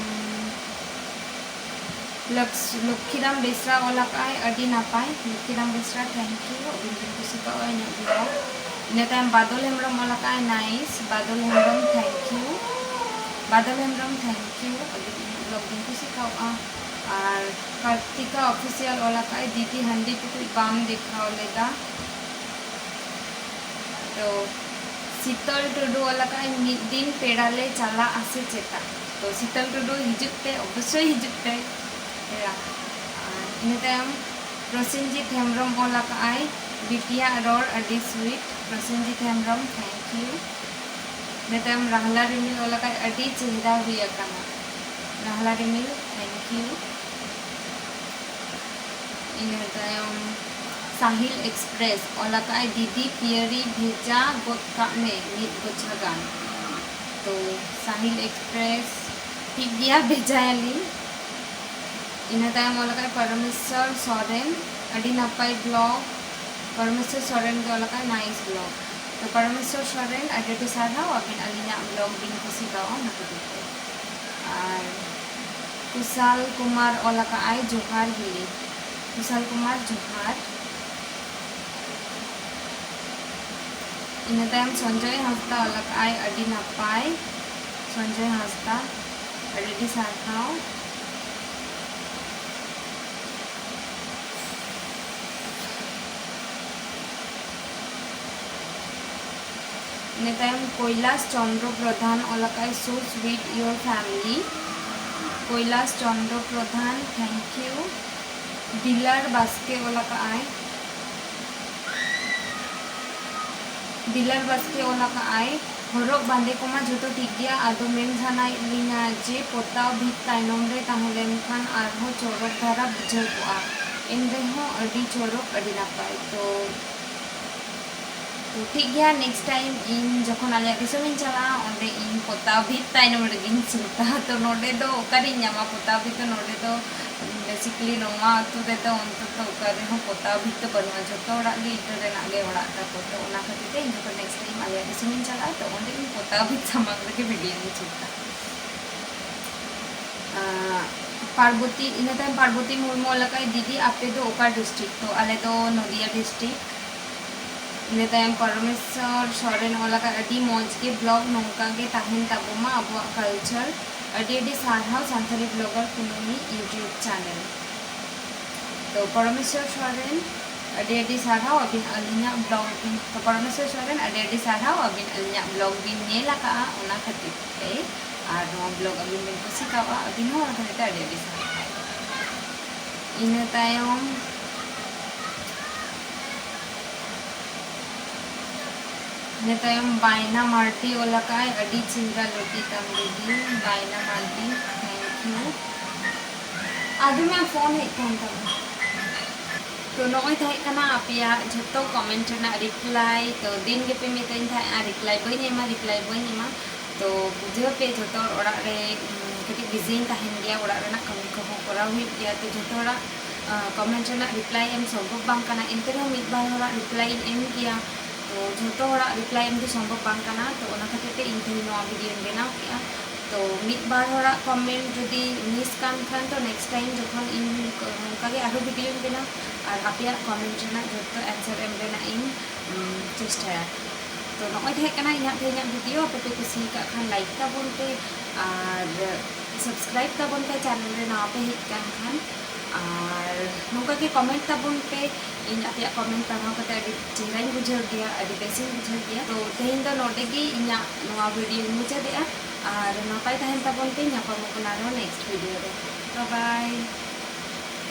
ᱞᱚᱠᱥ-, ᱞᱚᱠᱠᱷᱤᱨᱟᱢ ᱵᱮᱥᱨᱟ ᱚᱞ ᱟᱠᱟᱫ ᱟᱭ, ᱟᱹᱰᱤ ᱱᱟᱯᱟᱭ᱾ ᱞᱚᱠᱠᱷᱤᱨᱟᱢ ᱵᱮᱥᱨᱟ, thank you, ᱟᱹᱵᱤᱱ ᱵᱤᱱ ᱠᱩᱥᱤ ᱠᱟᱣᱟ ᱤᱧᱟᱹᱜ ᱵᱞᱚᱜ᱾ ᱤᱱᱟᱹ ᱛᱟᱭᱚᱢ ᱵᱟᱫᱚᱞ ᱦᱮᱢᱵᱨᱚᱢ ᱚᱞ ᱟᱠᱟᱫ ᱟᱭ, nice᱾ Badal Hembrom, thank you᱾ Badal Hembrom, thank you, ᱟᱹᱵᱤᱱ ᱤᱧᱟᱹᱜ ᱵᱞᱚᱜ ᱵᱤᱱ ᱠᱩᱥᱤ ᱠᱟᱣᱟ᱾ ᱟᱨ ᱠᱟᱨᱛᱤᱠᱟ ᱚᱯᱷᱤᱥᱤᱭᱟᱞ ᱚᱞ ᱟᱠᱟᱫ ᱟᱭ, ᱫᱤᱫᱤ ᱦᱟᱺᱰᱤ ᱴᱩᱠᱩᱡ ᱵᱟᱢ ᱫᱮᱠᱷᱟᱣ ᱞᱮᱫᱟ᱾ ᱛᱚ ᱥᱤᱛᱚᱞ ᱴᱩᱰᱩ ᱚᱞ ᱟᱠᱟᱫ ᱟᱭ, "ᱢᱤᱫ ᱫᱤᱱ ᱯᱮᱲᱟ ᱞᱮ ᱪᱟᱞᱟᱜ ᱟᱥᱮ ᱪᱮᱛᱟ?" ᱛᱚ ᱥᱤᱛᱚᱞ ᱴᱩᱰᱩ ᱦᱤᱡᱩᱜ ᱯᱮ, ᱚᱵᱚᱥᱥᱳᱭ ᱦᱤᱡᱩᱜ ᱯᱮ ᱯᱮᱲᱟ᱾ ᱟᱨ ᱤᱱᱟᱹ ᱛᱟᱭᱚᱢ ᱯᱨᱚᱥᱮᱱᱡᱤᱛ ᱦᱮᱢᱵᱨᱚᱢ ᱚᱞ ᱟᱠᱟᱫ ᱟᱭ, "ᱵᱤᱴᱤᱭᱟᱜ ᱨᱚᱲ ᱟᱹᱰᱤ sweet", Prosenjit Hembrom, thank you᱾ ᱤᱱᱟᱹ ᱛᱟᱭᱚᱢ ᱨᱟᱦᱞᱟ ᱨᱤᱢᱤᱞ ᱚᱞ ᱟᱠᱟᱫ ᱟᱭ, "ᱟᱹᱰᱤ ᱪᱮᱦᱨᱟ ᱦᱩᱭ ᱟᱠᱟᱱᱟ", ᱨᱟᱦᱞᱟ ᱨᱤᱢᱤᱞ, thank you᱾ ᱤᱱᱟᱹ ᱛᱟᱭᱚᱢ ᱥᱟᱦᱤᱞ ᱮᱠᱥᱯᱨᱮᱥ ᱚᱞ ᱟᱠᱟᱫ ᱟᱭ, "ᱫᱤᱫᱤ ᱯᱤᱭᱟᱹᱨᱤ ᱵᱷᱮᱡᱟ ᱜᱚᱫ ᱠᱟᱜ ᱢᱮ ᱢᱤᱫ ᱜᱚᱪᱷᱟ ᱜᱟᱱ᱾" ᱛᱚ ᱥᱟᱦᱤᱞ ᱮᱠᱥᱯᱨᱮᱥ, ᱴᱷᱤᱠ ᱜᱮᱭᱟ, ᱵᱷᱮᱡᱟᱭᱟᱞᱤᱧ᱾ ᱤᱱᱟᱹ ᱛᱟᱭᱚᱢ ᱚᱞ ᱟᱠᱟᱫ ᱟᱭ ᱯᱚᱨᱚᱢᱮᱥᱥᱚᱨ ᱥᱚᱨᱮᱱ, "ᱟᱹᱰᱤ ᱱᱟᱯᱟᱭ ᱵᱞᱚᱜ", ᱯᱚᱨᱚᱢᱮᱥᱥᱚᱨ ᱥᱚᱨᱮᱱ ᱜᱮ ᱚᱞ ᱟᱠᱟᱫ ᱟᱭ, "ᱱᱟᱭᱤᱥ ᱵᱞᱚᱜ᱾" ᱛᱚ ᱯᱚᱨᱚᱢᱮᱥᱥᱚᱨ ᱥᱚᱨᱮᱱ, ᱟᱹᱰᱤ ᱟᱹᱰᱤ ᱥᱟᱨᱦᱟᱣ, ᱟᱹᱵᱤᱱ ᱟᱹᱞᱤᱧᱟᱜ ᱵᱞᱚᱜ ᱵᱤᱱ ᱠᱩᱥᱤ ᱠᱟᱣᱟ ᱚᱱᱟ ᱠᱷᱟᱹᱛᱤᱨ ᱛᱮ᱾ ᱟᱨ ᱠᱩᱥᱟᱞ ᱠᱩᱢᱟᱨ ᱚᱞ ᱟᱠᱟᱫ ᱟᱭ, "ᱡᱚᱦᱟᱨ ᱦᱤᱞᱤ", ᱠᱩᱥᱟᱞ ᱠᱩᱢᱟᱨ, ᱡᱚᱦᱟᱨ᱾ ᱤᱱᱟᱹ ᱛᱟᱭᱚᱢ ᱥᱚᱧᱡᱚᱭ ᱦᱟᱸᱥᱫᱟ ᱚᱞ ᱟᱠᱟᱫ ᱟᱭ, "ᱟᱹᱰᱤ ᱱᱟᱯᱟᱭ", ᱥᱚᱧᱡᱚᱭ ᱦᱟᱸᱥᱫᱟ, ᱟᱹᱰᱤ ᱟᱹᱰᱤ ᱥᱟᱨᱦᱟᱣ᱾ ᱤᱱᱟᱹ ᱛᱟᱭᱚᱢ ᱠᱳᱭᱞᱟᱥ ᱪᱚᱱᱫᱨᱚ ᱯᱨᱚᱫᱷᱟᱱ ᱚᱞ ᱟᱠᱟᱫ ᱟᱭ, "So sweet your family", Kailash Chandra Pradhan, thank you᱾ ᱫᱤᱞᱟᱨ ᱵᱟᱥᱠᱮ ᱚᱞ ᱟᱠᱟᱫ ᱟᱭ, ᱫᱤᱞᱟᱨ ᱵᱟᱥᱠᱮ ᱚᱞ ᱟᱠᱟᱫ ᱟᱭ, "ᱦᱚᱨᱚᱜ ᱵᱟᱸᱫᱮ ᱠᱚᱢᱟ ᱡᱷᱚᱛᱚ ᱴᱷᱤᱠ ᱜᱮᱭᱟ, ᱟᱫᱚ ᱢᱮᱱ ᱥᱟᱱᱟᱭᱮᱫ ᱞᱤᱧᱟ ᱡᱮ ᱯᱚᱛᱟᱣ ᱵᱷᱤᱛ ᱛᱟᱭᱱᱚᱢ ᱨᱮ ᱛᱟᱦᱮᱸ ᱞᱮᱱᱠᱷᱟᱱ ᱟᱨᱦᱚᱸ ᱪᱚᱨᱚᱠ ᱫᱷᱟᱨᱟ ᱵᱩᱡᱷᱟᱹᱣ ᱠᱚᱜᱼᱟ, ᱮᱱ ᱨᱮᱦᱚᱸ ᱟᱹᱰᱤ ᱪᱚᱨᱚᱠ, ᱟᱹᱰᱤ ᱱᱟᱯᱟᱭ᱾" ᱛᱚ, ᱛᱚ ᱴᱷᱤᱠ ᱜᱮᱭᱟ, next time ᱤᱧ ᱡᱚᱠᱷᱚᱱ ᱟᱞᱮᱭᱟᱜ ᱫᱤᱥᱚᱢ ᱤᱧ ᱪᱟᱞᱟᱜᱼᱟ, ᱚᱸᱰᱮ ᱤᱧ ᱯᱚᱛᱟᱣ ᱵᱷᱤᱛ ᱛᱟᱭᱱᱚᱢ ᱨᱮᱜᱤᱧ ᱥᱩᱛᱟ᱾ ᱛᱚ ᱱᱚᱰᱮ ᱫᱚ ᱚᱠᱟᱨᱤᱧ ᱧᱟᱢᱟ ᱯᱚᱛᱟᱣ ᱵᱷᱤᱛ ᱫᱚ? ᱱᱚᱰᱮ ᱫᱚ basically ᱱᱚᱣᱟ ᱟᱹᱛᱩ ᱨᱮᱫᱚ ᱚᱱᱛᱚᱛᱚ ᱚᱠᱟ ᱨᱮᱦᱚᱸ ᱯᱚᱛᱟᱣ ᱵᱷᱤᱛ ᱫᱚ ᱵᱟᱹᱱᱩᱜᱼᱟ, ᱡᱷᱚᱛᱚ ᱚᱲᱟᱜ ᱜᱮ ᱤᱴᱟᱹ ᱨᱮᱱᱟᱜ ᱜᱮ ᱚᱲᱟᱜ ᱛᱟᱠᱚ᱾ ᱛᱚ ᱚᱱᱟ ᱠᱷᱟᱹᱛᱤᱨ ᱛᱮ ᱤᱧ ᱡᱚᱠᱷᱚᱱ next time ᱟᱞᱮᱭᱟᱜ ᱫᱤᱥᱚᱢ ᱤᱧ ᱪᱟᱞᱟᱜᱼᱟ, ᱛᱚ ᱚᱸᱰᱮ ᱤᱧ ᱯᱚᱛᱟᱣ ᱵᱷᱤᱛ ᱥᱟᱢᱟᱝ ᱨᱮᱜᱮ video ᱤᱧ ᱥᱩᱴᱟ᱾ ᱟᱸ, ᱯᱟᱨᱵᱚᱛᱤ, ᱤᱱᱟᱹ ᱛᱟᱭᱚᱢ ᱯᱟᱨᱵᱚᱛᱤ ᱢᱩᱨᱢᱩ ᱚᱞ ᱟᱠᱟᱫ, "ᱫᱤᱫᱤ, ᱟᱯᱮ ᱫᱚ ᱚᱠᱟ district?" ᱛᱚ ᱟᱞᱮ ᱫᱚ ᱱᱚᱫᱤᱭᱟ district᱾ ᱤᱱᱟᱹ ᱛᱟᱭᱚᱢ ᱯᱚᱨᱚᱢᱮᱥᱥᱚᱨ ᱥᱚᱨᱮᱱ ᱚᱞ ᱟᱠᱟᱫ, "ᱟᱹᱰᱤ ᱢᱚᱡᱽ ᱜᱮ vlog, ᱱᱚᱝᱠᱟ ᱜᱮ ᱛᱟᱦᱮᱱ ᱛᱟᱵᱚ ᱢᱟ ᱟᱵᱚᱣᱟᱜ culture᱾ ᱟᱹᱰᱤ ᱟᱹᱰᱤ ᱥᱟᱨᱦᱟᱣ ᱥᱟᱱᱛᱟᱲᱤ vlogger ᱠᱩᱱᱟᱹᱢᱤ YouTube channel᱾" ᱛᱚ ᱯᱚᱨᱚᱢᱮᱥᱥᱚᱨ ᱥᱚᱨᱮᱱ, ᱟᱹᱰᱤ ᱟᱹᱰᱤ ᱥᱟᱨᱦᱟᱣ ᱟᱹᱵᱤᱱ ᱟᱹᱞᱤᱧᱟᱜ vlog ᱵᱤᱱ, ᱛᱚ ᱯᱚᱨᱚᱢᱮᱥᱣᱚᱨ ᱥᱚᱨᱮᱱ, ᱟᱹᱰᱤ ᱟᱹᱰᱤ ᱥᱟᱨᱦᱟᱣ ᱟᱹᱵᱤᱱ ᱟᱹᱞᱤᱧᱟᱜ vlog ᱵᱤᱱ ᱧᱮᱞ ᱟᱠᱟᱫᱼᱟ, ᱚᱱᱟ ᱠᱷᱟᱹᱛᱤᱨ ᱛᱮ᱾ ᱟᱨ ᱱᱚᱣᱟ vlog ᱟᱹᱵᱤᱱ ᱵᱤᱱ ᱠᱩᱥᱤ ᱠᱟᱣᱟ, ᱟᱹᱵᱤᱱ ᱦᱚᱸ ᱚᱱᱟ ᱠᱷᱟᱹᱛᱤᱨ ᱛᱮ ᱟᱹᱰᱤ ᱟᱹᱰᱤ ᱥᱟᱨᱦᱟᱣ᱾ ᱤᱱᱟᱹ ᱛᱟᱭᱚᱢ, ᱤᱱᱟᱹ ᱛᱟᱭᱚᱢ ᱵᱟᱭᱱᱟ ᱢᱟᱨᱰᱤ ᱚᱞ ᱟᱠᱟᱫᱼᱟᱭ, "ᱟᱹᱰᱤ ᱪᱮᱦᱨᱟ ᱞᱩᱛᱤ ᱛᱟᱢ ᱫᱤᱫᱤ", ᱵᱟᱭᱱᱟ ᱢᱟᱨᱰᱤ, thank you᱾ ᱟᱫᱚ ᱢᱟ ᱯᱷᱳᱱ ᱦᱮᱡ ᱠᱟᱱ ᱛᱟᱢᱟ᱾ ᱛᱚ ᱱᱚᱜᱼᱚᱭ ᱛᱟᱦᱮᱸ ᱠᱟᱱᱟ ᱟᱯᱮᱭᱟᱜ ᱡᱷᱚᱛᱚ comment ᱨᱮᱱᱟᱜ reply᱾ ᱛᱚ ᱫᱤᱱ ᱜᱮᱯᱮ ᱢᱮᱛᱟᱹᱧ ᱛᱟᱦᱮᱸᱜᱼᱟ, "reply ᱵᱟᱹᱧ ᱮᱢᱟ, reply ᱵᱟᱹᱧ ᱮᱢᱟ"᱾ ᱛᱚ ᱵᱩᱡᱷᱟᱹᱣ ᱯᱮ, ᱡᱷᱚᱛᱚ ᱦᱚᱲ ᱚᱲᱟᱜ ᱨᱮ, ᱩᱢ, ᱠᱟᱹᱴᱤᱡ ᱵᱤᱡᱤᱧ ᱛᱟᱦᱮᱱ ᱜᱮᱭᱟ, ᱚᱲᱟᱜ ᱨᱮᱱᱟᱜ ᱠᱟᱹᱢᱤ ᱠᱚᱦᱚᱸ ᱠᱚᱨᱟᱣ ᱦᱩᱭᱩᱜ ᱜᱮᱭᱟ᱾ ᱛᱚ ᱡᱷᱚᱛᱚ ᱦᱚᱲᱟᱜ, ᱟ, comment ᱨᱮᱱᱟᱜ reply ᱮᱢ ᱥᱚᱢᱵᱷᱚᱵ ᱵᱟᱝ ᱠᱟᱱᱟ, ᱮᱱᱛᱮ ᱨᱮᱦᱚᱸ ᱢᱤᱫ ᱵᱟᱨ ᱦᱚᱲᱟᱜ reply ᱤᱧ ᱮᱢ ᱜᱮᱭᱟ᱾ ᱛᱚ ᱡᱷᱚᱛᱚ ᱦᱚᱲᱟᱜ reply ᱮᱢ ᱫᱚ ᱥᱚᱢᱵᱷᱚᱵ ᱵᱟᱝ ᱠᱟᱱᱟ, ᱛᱚ ᱚᱱᱟ ᱠᱷᱟᱹᱛᱤᱨ ᱛᱮ ᱤᱧ ᱛᱮᱦᱮᱧ ᱱᱚᱣᱟ videoᱧ ᱵᱮᱱᱟᱣ ᱠᱮᱜᱼᱟ᱾ ᱛᱚ ᱢᱤᱫ ᱵᱟᱨ ᱦᱚᱲᱟᱜ comment ᱡᱩᱫᱤ miss ᱠᱟᱱ ᱠᱷᱟᱱ, ᱛᱚ next time ᱡᱚᱠᱷᱚᱱ ᱤᱧ ᱱᱚᱝᱠᱟ ᱜᱮ ᱟᱨᱦᱚᱸ videoᱧ ᱵᱮᱱᱟᱣ, ᱟᱨ ᱟᱯᱮᱭᱟᱜ comment ᱨᱮᱱᱟᱜ ᱡᱷᱚᱛᱚ answer ᱮᱢ ᱨᱮᱱᱟᱜ ᱤᱧ, ᱩᱢ, ᱪᱮᱥᱴᱟᱭᱟ᱾ ᱛᱚ ᱱᱚᱜᱼᱚᱭ ᱛᱟᱦᱮᱸ ᱠᱟᱱᱟ ᱤᱧᱟᱹᱜ ᱛᱮᱦᱮᱧᱟᱜ video᱾ ᱟᱯᱮ ᱯᱮ ᱠᱩᱥᱤ ᱟᱠᱟᱫ ᱠᱷᱟᱱ like ᱛᱟᱵᱚᱱ ᱯᱮ ᱟᱨ subscribe ᱛᱟᱵᱚᱱ ᱯᱮ channel ᱨᱮ ᱱᱟᱣᱟ ᱯᱮ ᱦᱮᱡ ᱠᱟᱱ ᱠᱷᱟᱱ᱾ ᱟᱨ ᱱᱚᱝᱠᱟ ᱜᱮ comment ᱛᱟᱵᱚᱱ ᱯᱮ, ᱤᱧ ᱟᱯᱮᱭᱟᱜ comment ᱯᱟᱲᱦᱟᱣ ᱠᱟᱛᱮ ᱟᱹᱰᱤ ᱪᱮᱦᱨᱟᱧ ᱵᱩᱡᱷᱟᱹᱣ ᱜᱮᱭᱟ, ᱟᱹᱰᱤ ᱵᱮᱥᱤᱧ ᱵᱩᱡᱷᱟᱹᱣ ᱜᱮᱭᱟ᱾ ᱛᱚ ᱛᱮᱦᱮᱧ ᱫᱚ ᱱᱚᱰᱮ ᱜᱮ ᱤᱧᱟᱹᱜ ᱱᱚᱣᱟ videoᱧ ᱢᱩᱪᱟᱹᱫᱮᱜᱼᱟ᱾ ᱟᱨ ᱱᱟᱯᱟᱭ ᱛᱟᱦᱮᱱ ᱛᱟᱵᱚᱱ ᱯᱮ, ᱧᱟᱯᱟᱢ ᱟᱵᱚᱱ ᱟᱨᱦᱚᱸ next video ᱨᱮ᱾ Bye bye᱾